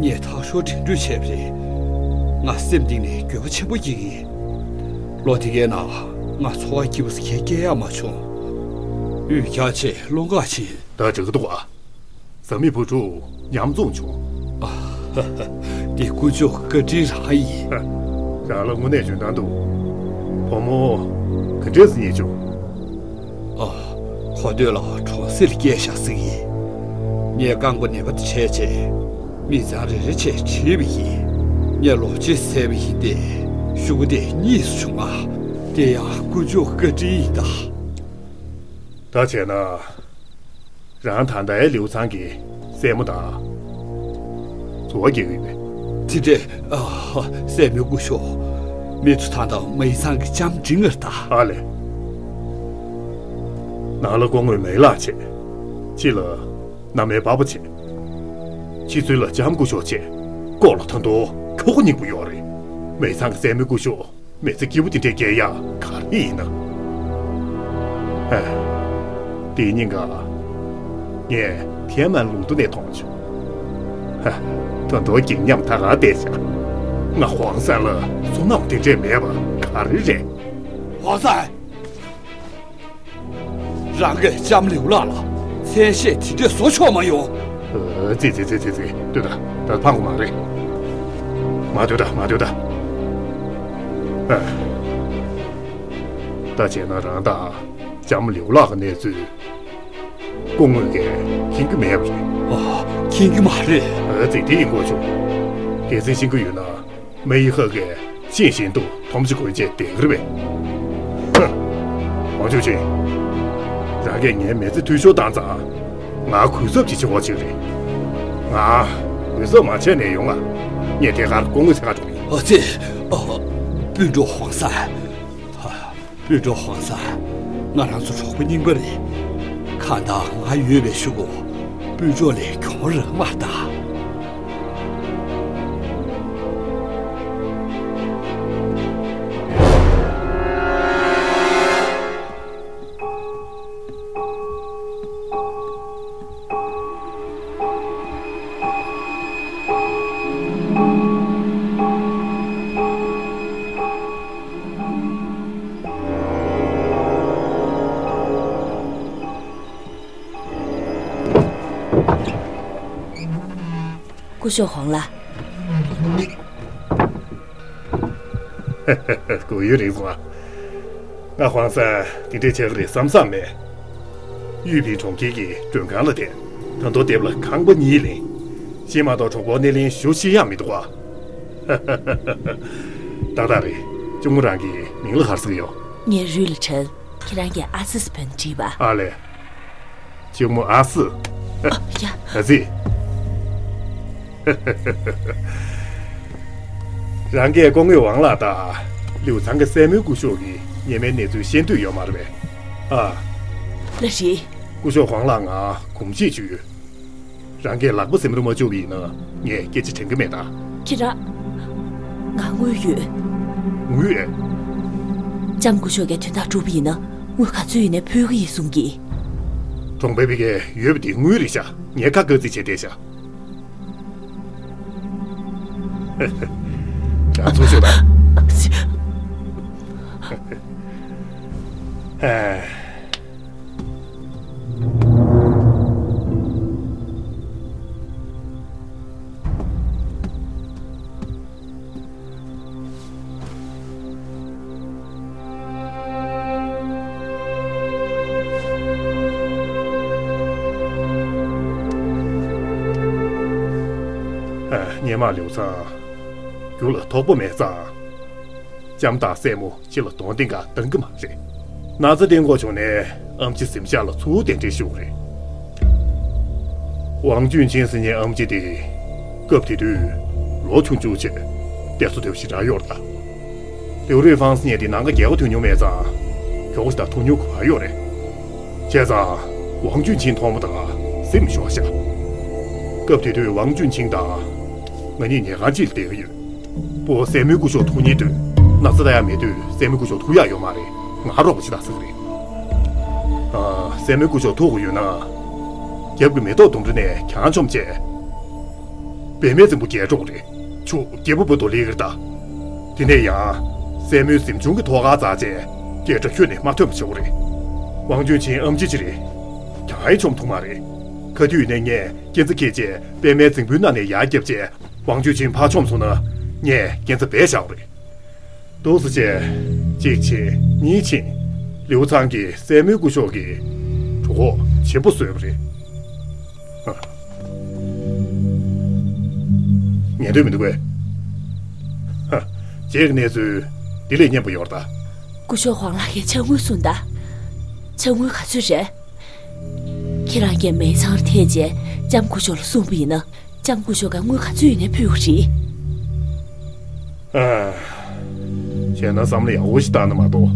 ངས་ཐག་ཤོར་དྲན་འདུན་བྱས་པ་རེད། ང་སེམས་གཏིང་ནས་འགྱོད་པ་ཆེན་པོ་སྐྱེ་གི་ཡིན། ལོ་དེ་གའི་ནང་ང་འཚོ་བ་སྐྱིད་པོ་ཞིག་སྐྱེལ་ཡག་མ་བྱུང་། འུ་ཅག་ཆེ་སློང་ག་ཕྱིན། ད་འགྲིག་གི་འདུག་ཨ། བཟའ་མི་བུ་ཕྲུག་མཉམ་འཛོམས་བྱུང་། ཨ། དེ་དཀོན་མཆོག་བཀའ་དྲིན་རང་ཡིན། ཧ། རང་ལ་དངོས་གནས་འཇོན་ཐང་འདུག་བུ་མོ་ག་འདྲས་སེ་རྙེད་བྱུང་། ཨ། གོ་ཐོས་ལ་གྲོང་གསེབ་ལ་སྐྱེས་ཤག་ཟེར་གི་ཡིན། ངས་རྐང་པ་ནད་པ་དེ་བྱས་བྱས། མི་ཚང་རེ་རེ་བྱས་དྲིས་པ་ཡིན། ངས་ལོ་གཅིག་བཟས་པ་ཡིན་ཏེ། ཤོག་གུ་དེ་གཉིས་སུ་བྱུང་ང་། དེ་ཡང་དཀོན་མཆོག་བཀའ་དྲིན་ཡིན་ད། ད་བྱས་ན། རང་ད་ལྟའི་ལིའུ་ཚང་གི་སྲས་མོ་དང་། འཚོ་བ་སྐྱེལ་གི་ཡོད་པས། དེ་འདྲས། ཨ། སྲས་མོའི་སྐུ་ཞབས། མི་ཚོ་ད་ལྟ་མེ་ཚང་གི་ལྕམ་འབྲིང་ངར་ད། ཨ་ལས། ནང་ལ་སྐུ་ངོ་མེ་ལགས་བྱས། ཕྱི་ལ་མནའ་མའི་པ་ཕ་བྱས། ཕྱི་ཚུལ་ལ་ལྕམ་སྐུ་ཞབས་བྱས། ལྐོག་ལ་ད་དུང་ཁྱོ་ག་སྙིང་པོ་ཡོད་རེད། མེ་ཚང་གི་སྲས་མོའི་སྐུ་ཞབས། མི་ཚེ་སྐྱིད་པོ་དེ་འདྲས་སྐྱེལ་ཡག་ག་རེ་ཡིན་ན། ཧ། དེའི་སྙིང་ག་ངས་ཐའེ་མན་ལུང་སྟོད་ནས་མཐོང་བྱུང་། ཧ། ད་དུང་སྒེག་ཉམས་ད་ག་བསྡད་ཤག་ང་ཧོང་སན་ལ་བསོད་ནམས་དེ་འདྲས་མེད་པ་ག་རེ་རེད། ཧོང་སན། རང་གིས་ལྕམ་ལིའུ་ལགས་ལ་མཚན་ཤས་དེ་འདྲས་བཟོ་ཆོག་མ་ཡོང་། ཨ། ཙི་ཙི་ཙི་ཙི་ཙི། ལྟོས་དང་། ད་ཕངས་པ་མ་རེད། མ་ལྟོས་དང་། མ་ལྟོས་དང་། ཨ། ད་བྱས་ན་རང་དང་ལྕམ་ལིའུ་ལགས་ཀྱི་གནས་ཚུལ་སྐུ་ངོ་གིས་མཁྱེན་གྱི་མེད་པ་རེད། ཨ། མཁྱེན་གྱི་མ་རེད། ཨ་ཙི། དེ་ཡིན་དགོས་བྱུང་། གལ་སྲིད་ཤེས་ཀྱི་ཡོད་ན། མེ་ཡི་ཧ་གིས་ཤེས་བཞིན་དུ་དོམ་ཅིག་གོན་བྱས་བསྡད་ཀྱི་རེད་པས། ཧུ། ཝང་ཅུན་ཆིན། རང་གིས་ངའི་མི་ཚེ་འཐུས་ཤོར་བཏང་ཙང་། ང་གུས་ཞབས་ཅིག་བྱེད་དགོས་ཅིག་རེད། ང་གུས་ཞབས་མ་བྱས་ནས་ཡོང་ང་། ངས་དེ་གར་སྐུ་ངོ་འཚོལ་ག་འགྲོ་གི་ཡིན། ཨ་ཙི། ཨ། སྤུན་གྲོགས་ཧོང་སན། ཧ། སྤུན་གྲོགས་ཧོང་སན། ང་རང་ཚོ་གྲོགས་པོ་རྙིང་པ་རེད། གང་ལྟར་ང་ཡོད་པའི་གཞུག་གུ་སྤུན་གྲོགས་ལས་གྱོང་རག་མ་ད། སྐུ་ སྐུ་ཞབས་ཧོང་ལགས། སྐུ་ཡུན་རིང་སོང་ཨ། ང་ཧོང་སང་དེ་འདྲའི་ཆགས་ཀྱི་རེད་བསམ་བསམ་མེད། ཡུས་ཕིང་གྲོང་ཁྱེར་གྱི་མགྲོན་ཁང་ལ་བསྡད། ད་དུང་དེབ་ལ་ཁང་པ་གཉིས་ལེན། གཞན་མ་གཏོགས་གྲོགས་པོ་སྣེ་ལེན་ཞུ་ཤེས་ཡག་མི་འདུག་ཨ། ཏག་ཏག་རེད། གཅུང་མོ་རང་གི་མིང་ལ་ག་རེ་ཟེར་གྱི་ཡོད། ངའི་རུས་ལ་དྲན། ཁྱེད་རང་གིས་ཨ་སིས་བོན་བྲིས་པ། ཨ་ལས། གཅུང་མོ་ཨ་སི། ཨ། ཡ། ཨ་ཙི། རང་གིས་སྐུ་ངོ་ཝང་ལགས་དང་ལིའུ་ཚང་གི་སྲས་མོའི་སྐུ་ཞབས་ཀྱི་སྔོན་མའི་གནས་ཚུལ་ཤེས་འདོད་ཡོད་མ་རེད་པས། ཨ། ལགས་རེད། སྐུ་ཞབས་ཝང་ལགས་ང་གོམས་གཤིས་ཅིག་ཡོད། རང་གིས་ལག་པ་སེམས་རུ་མ་བཅུག་པ་ཡིན་ན་ངས་སྐད་ཆ་དྲན་གྱི་མེད་ད། ཁྱེད་རང་། ང་དངུལ་ཡོད། དངུལ་ཡོད། ལྕམ་སྐུ་ཞབས་ཀྱིས་དོན་དག་སྒྲུབ་པ་ཡིན་ན་དངུལ་ག་ཚོད་ཡིན་ནའི་ཕུལ་གྱི་ཡིན་གསུང་གི། གྲོང་པའི་བུ་གས་ཡོད་པ་དེ་དངུལ་རེད་ཤག་ངས་ཁ་དཀར་རྩིས་བྱས་བསྡད་ཤག་ཡང་ཚུར་ཤོག་ད། ཨ། ཨ། སྔོན་མ་ལིའུ་ཚང་རྒྱུ་ལ་དོགས་པ་མེད་ཙང་། ལྕམ་དང་སྲས་མོ་ཕྱི་ལ་གདོང་སྟེང་ག་བཏང་གི་མ་རེད། ན་ཚ་བསྟེན་དགོས་བྱུང་ནས་ཨེམ་ཆི་གཟིམ་ཤག་ལ་ཚུར་གདན་འདྲེན་ཞུས་པ་རེད། ཝང་ཅུན་ཆིང་ཟེར་མཁན་ཨེམ་ཆི་དེ་སྐབས་དེ་དུས་ལོ་ཆུང་ཆུང་བྱས་བསྡད་ས་དེ་ཞེ་དྲག་ཡོད་རེད་ད། ལིའུ་རུས་ཧྥང་ཟེར་མཁན་དེ་ནང་ཁ་རྒྱལ་བ་ཐོན་མྱོང་མེད་ཙང་མགྱོགས་ཤིག་དང་ཐུག་མྱོང་གི་བ་ཡོད་རེད། བྱས་ཙང་ཝང་ཅུན་ཆིང་མཐོང་བ་དང་སེམས་ཤོར་ཤག་སྐབས་དེ་དུས་ཝང་ཅུན་ཆིང་དང་ང་གཉིས་ཉལ་ཁང་གཅིག་ལ་བསྡད་ཀྱི་ཡོད། སྤོ་བོ་སྲས་མོའི་སྐུ་ཞབས་ཐུག་སྙིང་འདོད། ན་ཚ་ད་ཡང་མེད་དུས་སྲས་མོའི་སྐུ་ཞབས་ཐུག་ཡག་ཡོད་མ་རེད། ང་རོགས་པ་བྱེད་དང་ཟེར་གི་རེད། ཨ། སྲས་མོའི་སྐུ་ཞབས་ཐུག་དགོས་ཡོད་ན། རྒྱབ་ཀྱི་མེ་ཏོག་ལྡུམ་ར་ནས་གྱང་མཆོངས་བྱས། པད་མའི་རྫིང་བུ་རྒལ་འགྲོ་གི་རེད། ཆུ་རྒྱལ་པོ་བུ་དོ་ལི་གིར་ད། དེ་ནས་ཡང་སྲས་མོའི་གཟིམ་ཆུང་གི་ཐོག་ཁར་འཛེགས་བྱས་སྐད་སྒྲ་ཁྱོན་ནས་མ་ཐོན་པ་བྱེད་དགོས་རེད། ཝང་ཅུན་ཆིང་ཨེམ་ཆི་ཅིག་རེད། གྱང་ཡང་མཆོངས་ཐུབ་མ་རེད། ག་དུས་ཡིན་ནའི་ངས་རྐྱེན་རྩ་འཁྱེར་བྱས་པད་མའི་རྫིང་བུའི་ནང་ནས་ཡར་བརྒྱབ་བྱས་ཝང་ཅུན་ཆིང་ཕར་མཆོངས་སོང་ན་ངས་རྐྱེན་རྩ་རྦད་བཞག་དགོས་རེད། འདུག་སེ་བྱས། གཅིག་ཕྱིན་གཉིས་ཕྱིན། ལིའུ་ཚང་གིས་སྲས་མོའི་སྐུ་ཞབས་ཀྱི་གྲོད་ཁོག་བྱིན་པོ་བཟོས་པ་རེད། ཧ། ཉན་འདོད་མི་འདུག་གས། ཧ། རྗེས་ཀྱི་གནས་ཚུལ་འདི་ལས་སྙན་པོ་ཡོད་རེད་ད། སྐུ་ཞབས་ཝང་ལགས་ཀྱིས་ཕྱག་དངུལ་གསུངས་ད། ཕྱག་དངུལ་ག་ཚོད་རེད། ཁྱེད་རང་གིས་མེ་ཚང་ལ་ཐེབས་རྗེས་ལྕམ་སྐུ་ཞབས་ལ་གསུངས་པ་ཡིན་ན། ལྕམ་སྐུ་ཞབས་ཀྱིས་དངུལ་ག་ཚོད་ཡིན་ནའི་ཕུལ་གྱི་རེད། ཨ། བྱས་ན་བསམ་བློ་ཡག་པོ་ཞིག་བཏང་ན་མ་གཏོགས།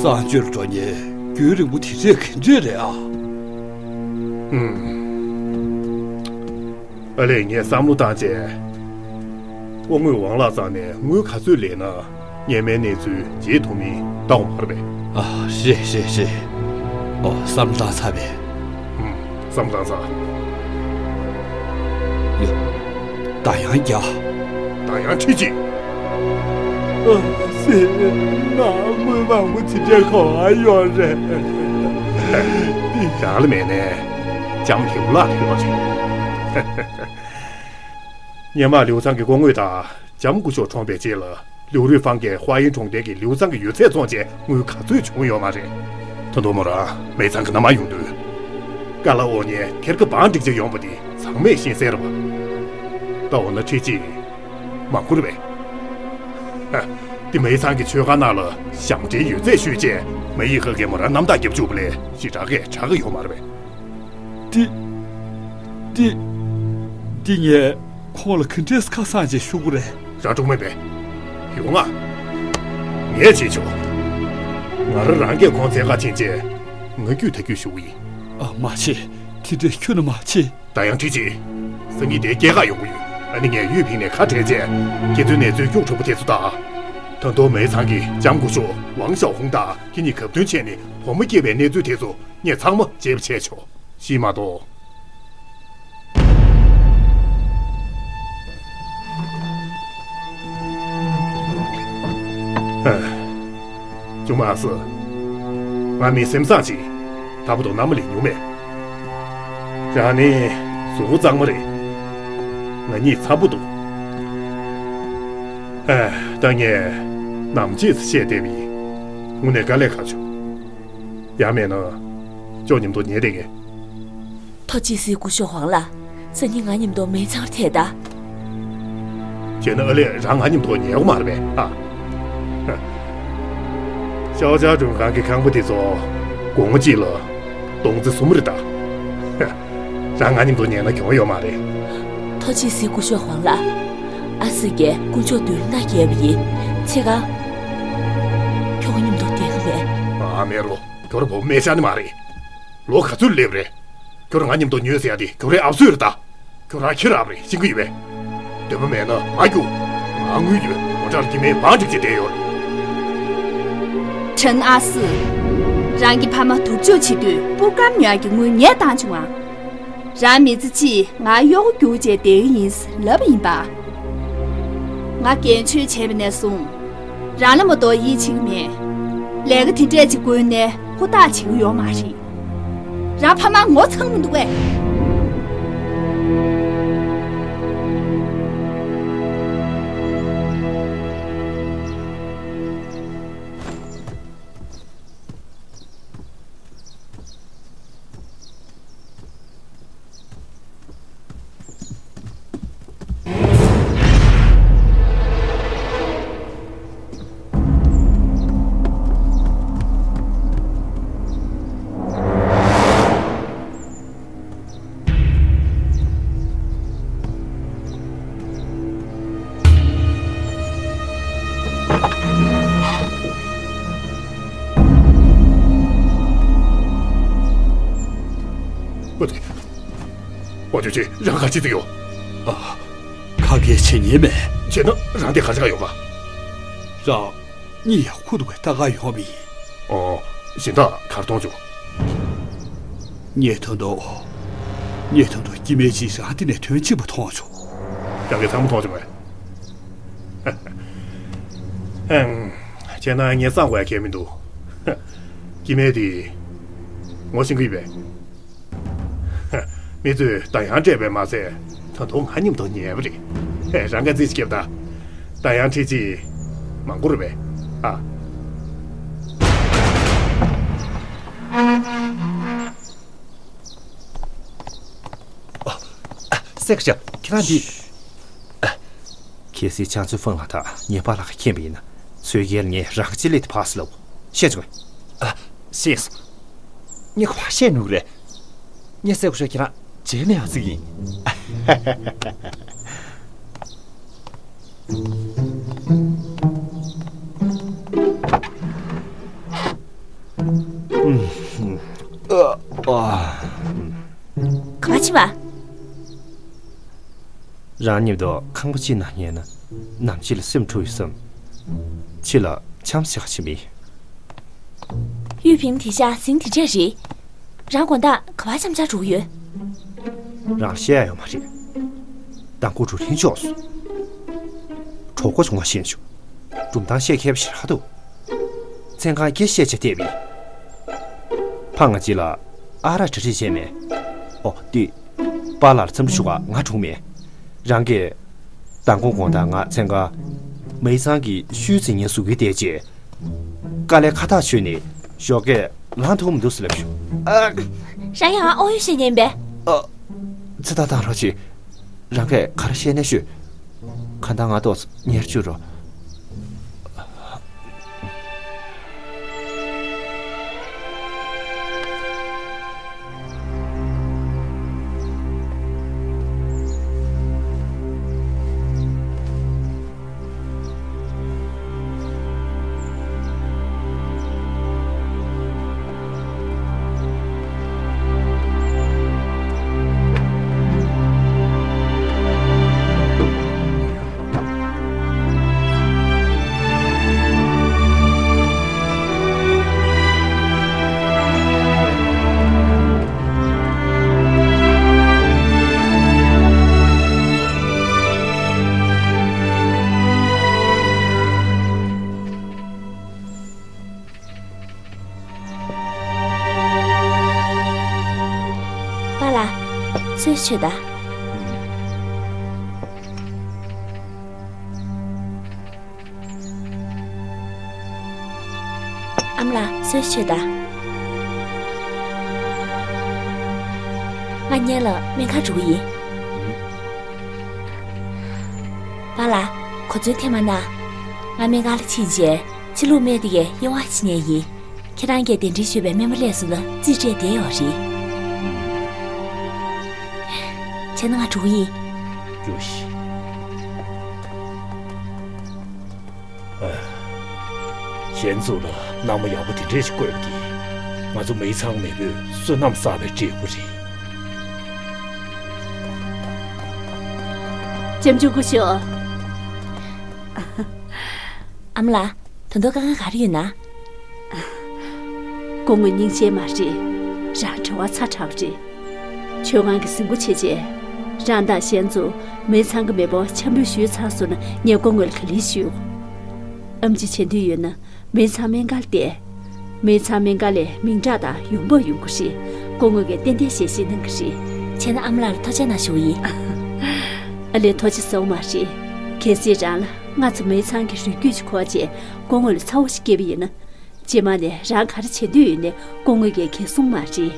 གསང་སྤྱོད་འགྲོ་མཁན་རྒྱུན་རིང་པོ་དེ་འདྲས་ག་འདྲས་རེད་ཨ། ཨུམ། ཨ་ལས། ངས་བསམ་བློ་བཏང་བྱས། སྐུ་ངོ་ཝང་ལགས་རྩ་ནས་དངུལ་ག་ཚོད་ལེན་ན་སྔོན་མའི་གནས་ཚུལ་བརྗེད་ཐུབ་མིན་ལྟ་འོང་བར་བས། ཨ། རེད་རེད་རེད། ཨོ། བསམ་བློ་བཏང་ཚར་བས། ཨུམ། བསམ་བློ་བཏང་ཚར། ཡ། ད་ཡང་རྒྱག་ད་ཡང་ཁྲིད་ཅིག་ཨ་ཙི། ང་དངུལ་མང་པོ་ཅིག་སྤྲད་དགོས་ཡོད་རེད། རང་ལ་མེད་ནའི་ལྕམ་ལིའུ་ལགས་ལ་ཡོད་རེད། སྔོན་མ་ལིའུ་ཚང་གི་སྐུ་ངོ་དང་ལྕམ་སྐུ་ཞབས་གྲོངས་པའི་རྗེས་ལ། ལིའུ་རུས་ཧྥང་གིས་ཧྭ་ཡིན་གྲོང་རྡལ་གྱི་ལིའུ་ཚང་གི་ཡོད་ཚད་བཙོངས་རྗེས་དངུལ་ག་ཚོད་བྱུང་ཡོད་མ་རེད། ད་དུང་མོ་རང་མེ་ཚང་གི་མནའ་མར་ཡོང་དུས། ཀ་ལ་ཨོ་ཉེ་ཐེར་ཀ་བང་སྒྲིག་བྱས་ཡོང་པ་དེ་ཚང་མས་ཤེས་གསལ་རེད་པ། ད་འོ་ན་ཁྲིད་ཅིག་མང་པོ་རེད་པས། ཧ། དེ་མེ་ཚང་གི་མཆོད་ཁང་ནང་ལ་ཞབས་འདྲེན་ཡོད་ཚད་ཞུས་རྗེས་མེ་ཡི་ཧ་གིས་མོ་རང་རྣམ་དག་བརྒྱབ་བཅུག་པ་ལས་ཞེ་དྲག་གི་དྲག་གི་ཡོད་མ་རེད་པས། དེ། དེ། དེ་ངས་ཁོང་ལ་ག་འདྲས་ཁ་སང་རྗེས་ཞུ་དགོས་རེད། ར་སྤྲོད་མེད་པས། ཡོང་ང་། ངས་བྱེད་ཆོག་ང་རང་རང་གིས་ཁོང་འཚོལ་ག་ཕྱིན་རྗེས་ང་རྒྱུད་ད་རྒྱུད་ཞུ་གི་ཡིན། ཨ། མ་བྱེད། དེ་འདྲས་ཁྱོན་ནས་མ་བྱེད། ད་ཡང་ཁྲིད་ཅིག་སང་ཉིན་དེ་སྐྱེལ་ག་ཡོང་གི་ཡོད། ཨ་ནི་ངས་ཡུས་ཕིང་ནས་ཁ་བྲལ་རྗེས་ཁྱེད་ཚོའི་གནས་ཚུལ་རྒྱུགས་དྲག་པོ་དེ་ཚོ་ད། ད་དུང་མེ་ཚང་གི་ལྕམ་སྐུ་ཞབས་ཝང་ཞའོ་ཧུང་དང་ཁྱེད་གཉིས་གབ་མཐུན་བྱས་ནས་བུ་མོ་སྐྱེས་པའི་གནས་ཚུལ་དེ་ཚོ་ངས་ཚང་མ་བརྗེ་པོ་བྱས་ཆོག་ཤེས་མ་གཏོགས། ཨ། ཅུང་མ་སི། ང་མི་སེམས་བཟང་ཅིག་ད་བར་དུ་མནའ་མ་ལེན་མྱོང་མེད། རང་ནི་གཟུགས་པོ་གཙང་མ་རེད། ང་གཉིས་འཚམ་པོ་འདུག་ཨ། ད་ངས་ནམ་ཕྱེད་བཤད་བསྡད་པ་ཡིན། དངོས་གནས་དཀའ་ལས་ཁག་བྱུང་། ཡང་མེད་ན་ཁྱོད་མཉམ་དུ་ཉལ་བསྡད་གས། ཐུགས་རྗེ་གཟིགས་སྐུ་ཞབས་ཝང་ལགས། སང་ཉིན་ང་མཉམ་དུ་མེ་ཚང་ཐད་ད། བྱས་ན་ཨ་ལས་རང་ང་མཉམ་དུ་ཉལ་གོ་མ་རེད་པས། ཨ། ཤའོ་ཅཱ་ཀྲུང་ཁང་གི་ཁང་པ་དེ་ཚོ་སྒོར་མོ་གཅིག་ལ་སྟོང་ཙེ་གསུམ་རེད་ད། རང་ང་མཉམ་དུ་ཉལ་ན་གྱོང་ཡོད་མ་རེད། ཐུགས་རྗེ་གཟིགས་སྐུ་ཞབས་ཝང་ལགས། ཨ་སྲས་ཀྱིས་དཀོན་མཆོག་མདུན་མནའ་བསྐྱལ་བ་ཡིན། ཚེ་གང་ཁྱོད་མཉམ་དུ་བསྡད་ཀྱི་མེད། ཨ་མེ་རོ། ཁྱོད་རང་བུ་མོ་མེད་ཤག་ནི་མ་རེད། ལོ་ག་ཚོད་སླེབས་རེད། ཁྱོད་རང་ང་མཉམ་དུ་ཉལ་ཟེར་ཡ་དེ་ཁྱོད་རའི་ཨབ་སུ་རེད་ད། ཁྱོད་རང་ཁྱི་ར་ཨབ་རེད་ཤེས་ཀྱི་ཡོད་པས། འདོད་པ་མེད་ན་མ་རྒྱུག་ང་དངུལ་ཡོད། ངོ་ཁྲག་གི་མེ་བང་སྒྲིག་བྱས་བསྡད་ཡོད་རེད། ཁྲེན་ཨ་སི། རང་གི་ཕ་མ་དུར་འཇོག་བྱེད་དུས་སྤུ་སྐར་ཉོ་ཡ་གི་དངུལ་ངས་བཏང་བྱུང་ང་། རང་མི་ཚེ་གཅིག་ང་གཡོག་རྒྱུག་བྱས་བསྡད་ཡིན་ལབ་ཡིན་པ། ང་རྒན་ཆོས་བྱས་པ་ནས་བཟུང་། རང་ལ་མ་གཏོགས་ཡིད་ཆེས་ཀྱི་མེད། ལས་ཀ་དེ་འདྲས་ཅིག་བསྐོན་ནས་ཧུར་ཐག་བྱེད་ཀྱི་ཡོད་མ་རེད། རང་ཕ་མ་ངོ་ཚ་གི་མི་འདུག་པས། ཨོ་ཙི། ཨོ་ཅོ་ཅི། རང་ག་ཅི་ཙིག་ཡོད། ཨ། ཁ་སྐད་བྱེད་ཉན་མེད། བྱས་ན་རང་དེ་ག་ཅི་ག་ཡོད་པ། རང་གཉིད་ཡག་པོ་འདུག་པས་ལྟ་ག་ཡོང་བ་ཡིན། ཨོ། གཞན་དག་གར་གཏོང་བྱུང་། ངས་ད་དུང་། ངས་ད་དུང་སྐྱེ་དམན་གཅིག་རང་དེ་ནས་ཐོན་ཕྱིན་པ་མཐོང་བྱུང་། རང་གིས་ཚང་མ་མཐོང་བྱུང་བས། ཨང་། བྱས་ན་ངས་གསང་དགོས་ཡ་གང་ཡང་མི་འདུག་སྐྱེ་དམན་དེ། ངོ་ཤེས་ཀྱི་ཡོད་པས། མི་ཚོས་ད་ཡང་སྤྲད་པས་མ་ཟད། ད་དུང་ང་མཉམ་དུ་ཉལ་བ་རེད། ཧེ། རང་ག་རྩིས་སྐྱེབ་ད། ད་ཡང་ཁྲིད་ཅིག་མང་པོ་རེད་པས། ཨ། ཨ། སྲས་སྐུ་ཞབས། ཁྱེད་རང་འདི། ཨ། གལ་སྲིད་ཅང་ཙུའུ་ཧྥང་ལགས་དང་ངའི་པཱ་ལགས་ཀྱིས་མཁྱེན་པ་ཡིན་ན། ཚོས་རྒྱལ་ངས་རང་གི་ལྕེ་ལེ་དེ་ཕར་སློག་བཤད་བྱུང་། ཨ། ཤེས་སོང་། ངས་ཁོ་ཕར་བཤད་ནུས་རེད། ངས་སྲས་སྐུ་ཞབས་ཁྱེད་རང་རྗེས་ནས་ཡང་གཟིགས་ཡིན། ཨ། ཨ། ག་པར་ཕྱིན་པ། རང་མཉམ་དུ་ཁང་པ་གཅིག་ནང་ཉལ་ན་ནམ་འཆི་ལ་སེམས་འཁྲུག་ཡོད་བསམ། འཆི་ལ་འཆམ་ཞག་ཕྱིན་མིན། ཡུས་ཕིང་དེ་ཤ་ཟིང་དེ་འདྲ་རེད། རང་དགོང་དག་ག་པར་འཆམ་འཆམ་འགྲོ་གི་ཡོད། རང་བཤད་ཡ་ཡོད་མ་རེད། མདང་དགོང་གྲུ་གླིང་ཕྱོགས་སུ་གྲོགས་པོ་བྱུང་བ་ཤེས་བྱུང་། སྒྲུང་གཏམ་བཤད་མཁས་པ་ཞེ་དྲག་འདུག་མཚན་གང་སྐད་བཤད་བྱས་བསྡད་པས། ཕ་ང་གཅིག་ལ་ཨ་རག་གྲ་སྒྲིག་བྱས་མེད། ཨོ་ཏི། པཱ་ལགས་ལ་འཚམས་འདྲི་ཞུ་ག་ང་འགྲོ་མེད། རང་གིས་མདང་དགོང་དགོང་དག་ང་མཚན་གང་མེ་ཚང་གི་ཤུལ་འཛིན་མཁན་བཟོ་གི་བསྡད་རྗེས། དཀའ་ལས་ཁག་ཐག་ཆོད་ནས་ཞོགས་ཀས་ལངས་ཐུབ་མི་འདུག་ཟེར་ལབ་བྱུང་། ཨ། རང་ཡང་ཨོ་ཡོད་བཤད་ཉན་པས། ཨ། ཚེ་ཐར་བཏང་རོགས་གྱིས། རང་གིས་ག་རེ་བཤད་ནས་ཤོད། གང་ལྟར་ང་ཏོག་ཙམ་ཉལ་བཅུག་རོགས། གསོལ་ཇ་མཆོད་དང་། ཨ་མ་ལགས། གསོལ་ཇ་མཆོད་དང་། ང་ཉལ་ལ་སྨན་ཁང་འགྲོ་གི་ཡིན། པཱ་ལགས། གོ་མཚོན་ཐེངས་མ་གནང་། ང་སྨན་ཁང་ལ་ཕྱིན་རྗེས་ཕྱི་ལུགས་སྨན་དེ་གའི་དབྱེ་བ་ཕྱེ་ཉན་ཡིན། ཁྱེད་རང་གིས་གདན་འདྲེན་ཞུས་པའི་སྨན་པ་སླེབས་སོང་ན་རྩིས་སྤྲད་བསྡད་ཡོད་རེད། བྱས་ན་ང་འགྲོ་གི་ཡིན། རྒྱུགས་ཤིག་ཨ། གཞན་ཚོ་ལ་མནའ་མ་ཡག་པོ་དེ་འདྲས་ཤིག་བསྐོས་པ་དེ། ང་ཚོ་མེའི་ཚང་མེས་པོས་བསོད་ནམས་བསགས་པའི་འབྲས་བུ་རེད། ལྕམ་ཆུང་སྐུ་ཞབས། ཨ་མ་ལགས། ད་དུང་དཀའ་ངལ་ག་རེ་ཡོད་ན། སྐུ་ངོ་སྙིང་རྗེ་མ་རེད། རང་བྲེལ་བ་ཚ་དྲགས་པ་རེད། ཆོས་ཁང་གི་གཟིགས་སྐོར་བྱས་རྗེས། རང་དང་གཞན་ཚོ་མེའི་ཚང་གི་མེས་པོ་འཆམ་འབུལ་ཞུས་ཚར་སོང་ན་ངས་སྐུ་ངོ་ལ་ག་ལེར་ཞུ། ཨེམ་ཆི་བྱེད་འདོད་ཡོད་ན་མེའི་ཚང་སྨན་ཁང་ལ་བསྡད། མེའི་ཚང་སྨན་ཁང་ལས་མིང་གྲགས་དང་ཡོང་འབབ་ཡོང་གི་རེད། སྐུ་ངོ་གིས་ཏན་ཏན་ཞལ་བཞེས་གནང་གི་རེད། བྱས་ན་ཨ་མ་ལགས་ལ་ཐུགས་རྗེ་གནང་ཞུ་གི་ཡིན། ཨ་ལས། ཐུགས་རྗེ་ཆེ་མ་རེད། གལ་སྲིད་རང་ལ་སྔ་ཚོད་མེའི་ཚང་གི་རིགས་རྒྱུད་ཅིག་འཁོར་བྱས་སྐུ་ངོ་ལ་ཚ་བོ་ཞིག་སྐྱེས་པ་ཡིན་ན། རྗེས་མ་ནས་རང་ག་རེ་བྱེད་འདོད་ཡོད་ནའི་སྐུ་ངོ་གིས་འགན་སྲུང་མ་རེད།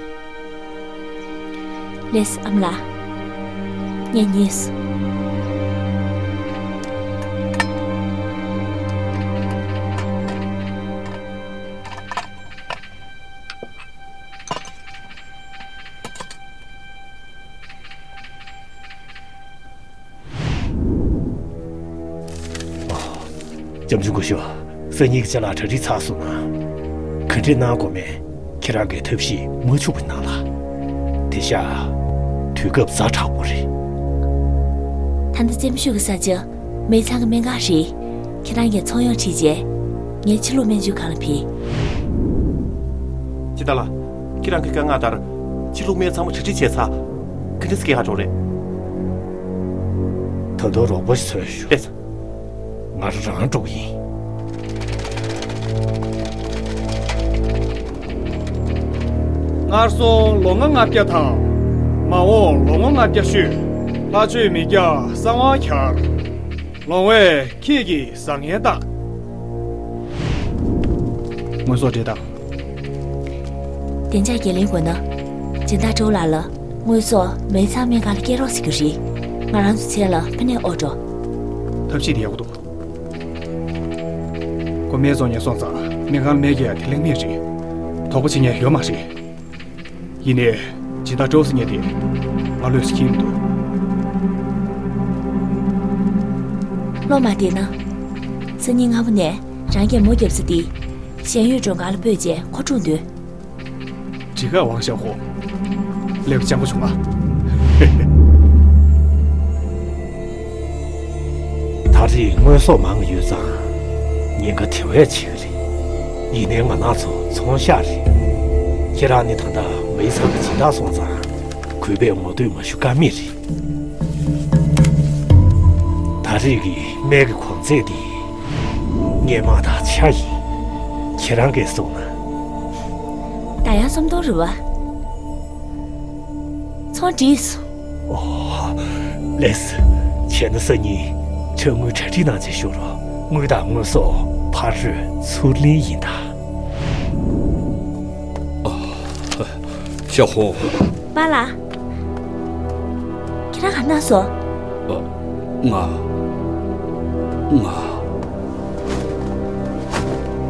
ལགས་སོ་ཨ་མ་ལགས། ངས་ཉན་སོང་། ལྕམ་ཆུང་སྐུ་ཞབས། སང་ཉིན་གྱི་ཅ་ལག་གྲ་སྒྲིག་ཚར་སོང་ན། ག་འདྲས་གནང་དགོས་མེད་ཁྱེད་རང་གིས་ཐབས་ཤེས་མ་འཕྱུགས་པ་གནང་ལ། དེང་ཞག་དུས་སྐབས་ཛ་དྲག་པོ་རེད། ད་ལྟ་ལྕམ་ཆུང་གི་ས་ཆ་མེའི་ཚང་གི་སྨན་ཁང་རེད། ཁྱེད་རང་གིས་ཚོང་གཡོག་ཁྲིད་རྗེས་ངས་ཕྱི་ལུགས་སྨན་བཅོས་ཁང་ལ་ཕེབས། ཇི་ལྟར་ལགས། ཁྱེད་རང་གི་བཀའ་མངགས་ལྟར་ཕྱི་ལུགས་སྨན་ཚང་མ་གྲ་སྒྲིག་བྱས་ཚར། ག་འདྲས་སེ་སྐྱེལ་ག་འགྲོ་རེད། ད་དུང་རོགས་པ་ཞིག་འཚོལ་ཞུ། ལགས་སོ། ང་རང་འགྲོ་གི་ཡིན། སྔར་སོང་ལོ་ལྔ་ལྔ་བརྒྱ་དང་། མ་འོངས་ལོ་ངོ་ལྔ་བརྒྱ་ཤོད། ལྷ་ཆོས་མི་རྒྱ་གསང་བ་གར། ལོང་བས་ཁྱེད་ཀྱི་བཟང་ངན་བརྟག་དངོས་ཟོག་འདྲེན་དང་། བདེ་འཇགས་འགན་ལེན་དགོས་ན། སྦྱིན་བདག་ཀྲོའུ་ལགས་ལ་དངོས་ཟོག་མེའི་ཚང་སྨན་ཁང་ལ་སྐྱེལ་རོགས་ཟེར་རྒྱུ་རེད། ང་རང་ཚོའི་མཚན་ལ་ཕ་ནས་ཨོ་ཀྲོ། ཐབས་ཤེས་དེ་ཡག་པོ་འདུག་ཁོ་སྨན་བཙོང་ཉན་སོང་ཙང་སྨན་ཁང་ལ་སྨན་རྒྱག་ཡ་དེ་ལེགས་མེད་རེད། དོགས་པ་བྱེད་མཁན་ཡོད་མ་རེད། ཡིན་ནའི་སྦྱིན་བདག་ཀྲོའུ་ཟེར་མཁན་དེ་ང་བློས་བྱས་ཁེལ་མི་འདུག་བློ་མ་བདེ་ན། སང་ཉིན་སྔ་པོ་ནས་རང་གིས་མོ་རྒྱབ་ས་དེ་ཞན་ཡུས་མགྲོན་ཁང་ལ་སྤོས་རྗེས་ཁོ་སྒྲུང་འདོན། 这个王小虎，ལེགས་སྤྱང་པོ་བྱུང་ང་། ད་རེས་དངོས་ཟོག་མང་ཡོད་ཙང་ཉེན་ཁ་དེ་བས་ཆེ་གི་རེད། ཡིན་ནའི་ང་རང་ཚོ་ཚོང་ཤག་རེད། ཁྱེད་རང་ནི་ད་ལྟ་མེའི་ཚང་གི་སྦྱིན་བདག་སོང་ཙང་གུས་པས་ངོ་སྤྲོད་མ་ཞུ་ཀ་མེད་རེད། ད་རེས་ཀྱི་སྨན་གྱི་གོང་ཚད་དེ་སྔོན་མ་དང་ཆ་ཡིན། ཁྱེད་རང་གིས་གསུངས་ན། ད་ཡང་སུམ་སྟོང་རེད་བ། ཚོང་འགྲིག་སོང་། ཨོ། ལགས་སོ། བྱས་ན་སང་ཉིན་ཁྲལ་དངུལ་གྲ་སྒྲིག་གནང་བྱས་ཤོག་རོགས། དངུལ་དང་དངོས་ཟོག་ཕར་རོལ་ཚུར་ལེན་ཡིན་ད། ཨ། ཞའོ་ཧུང་། པཱ་ལགས། ཁྱེད་རང་ག་རེ་གནང་སོང་། ཨ། ང་། ང་།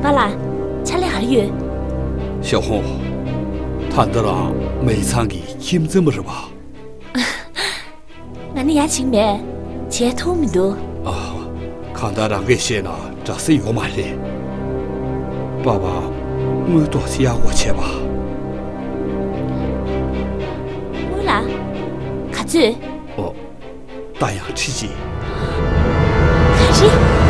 པཱ་ལགས། ཕྱག་ལས་ག་རེ་ཡོད། ཞའོ་ཧུང་། ད་ལྟ་རང་མེའི་ཚང་གི་ཁྱིམ་མཚེས་མ་རེད་པ། ང་ནི་ཡ་བྱེད་མེད། བྱེད་ཐུབ་མི་འདུག་ཨ། གང་ལྟར་རང་གིས་བཤད་ན་འདྲ་ས་ཡོད་མ་རེད། པཱ་པ་དངུལ་ཏོག་ཙམ་གཡར་དགོས་བྱས་པ། དངུལ་ལ། ག་ཚོད། ཨོ། ད་ཡང་ཁྲི་གཅིག་ག་རེ།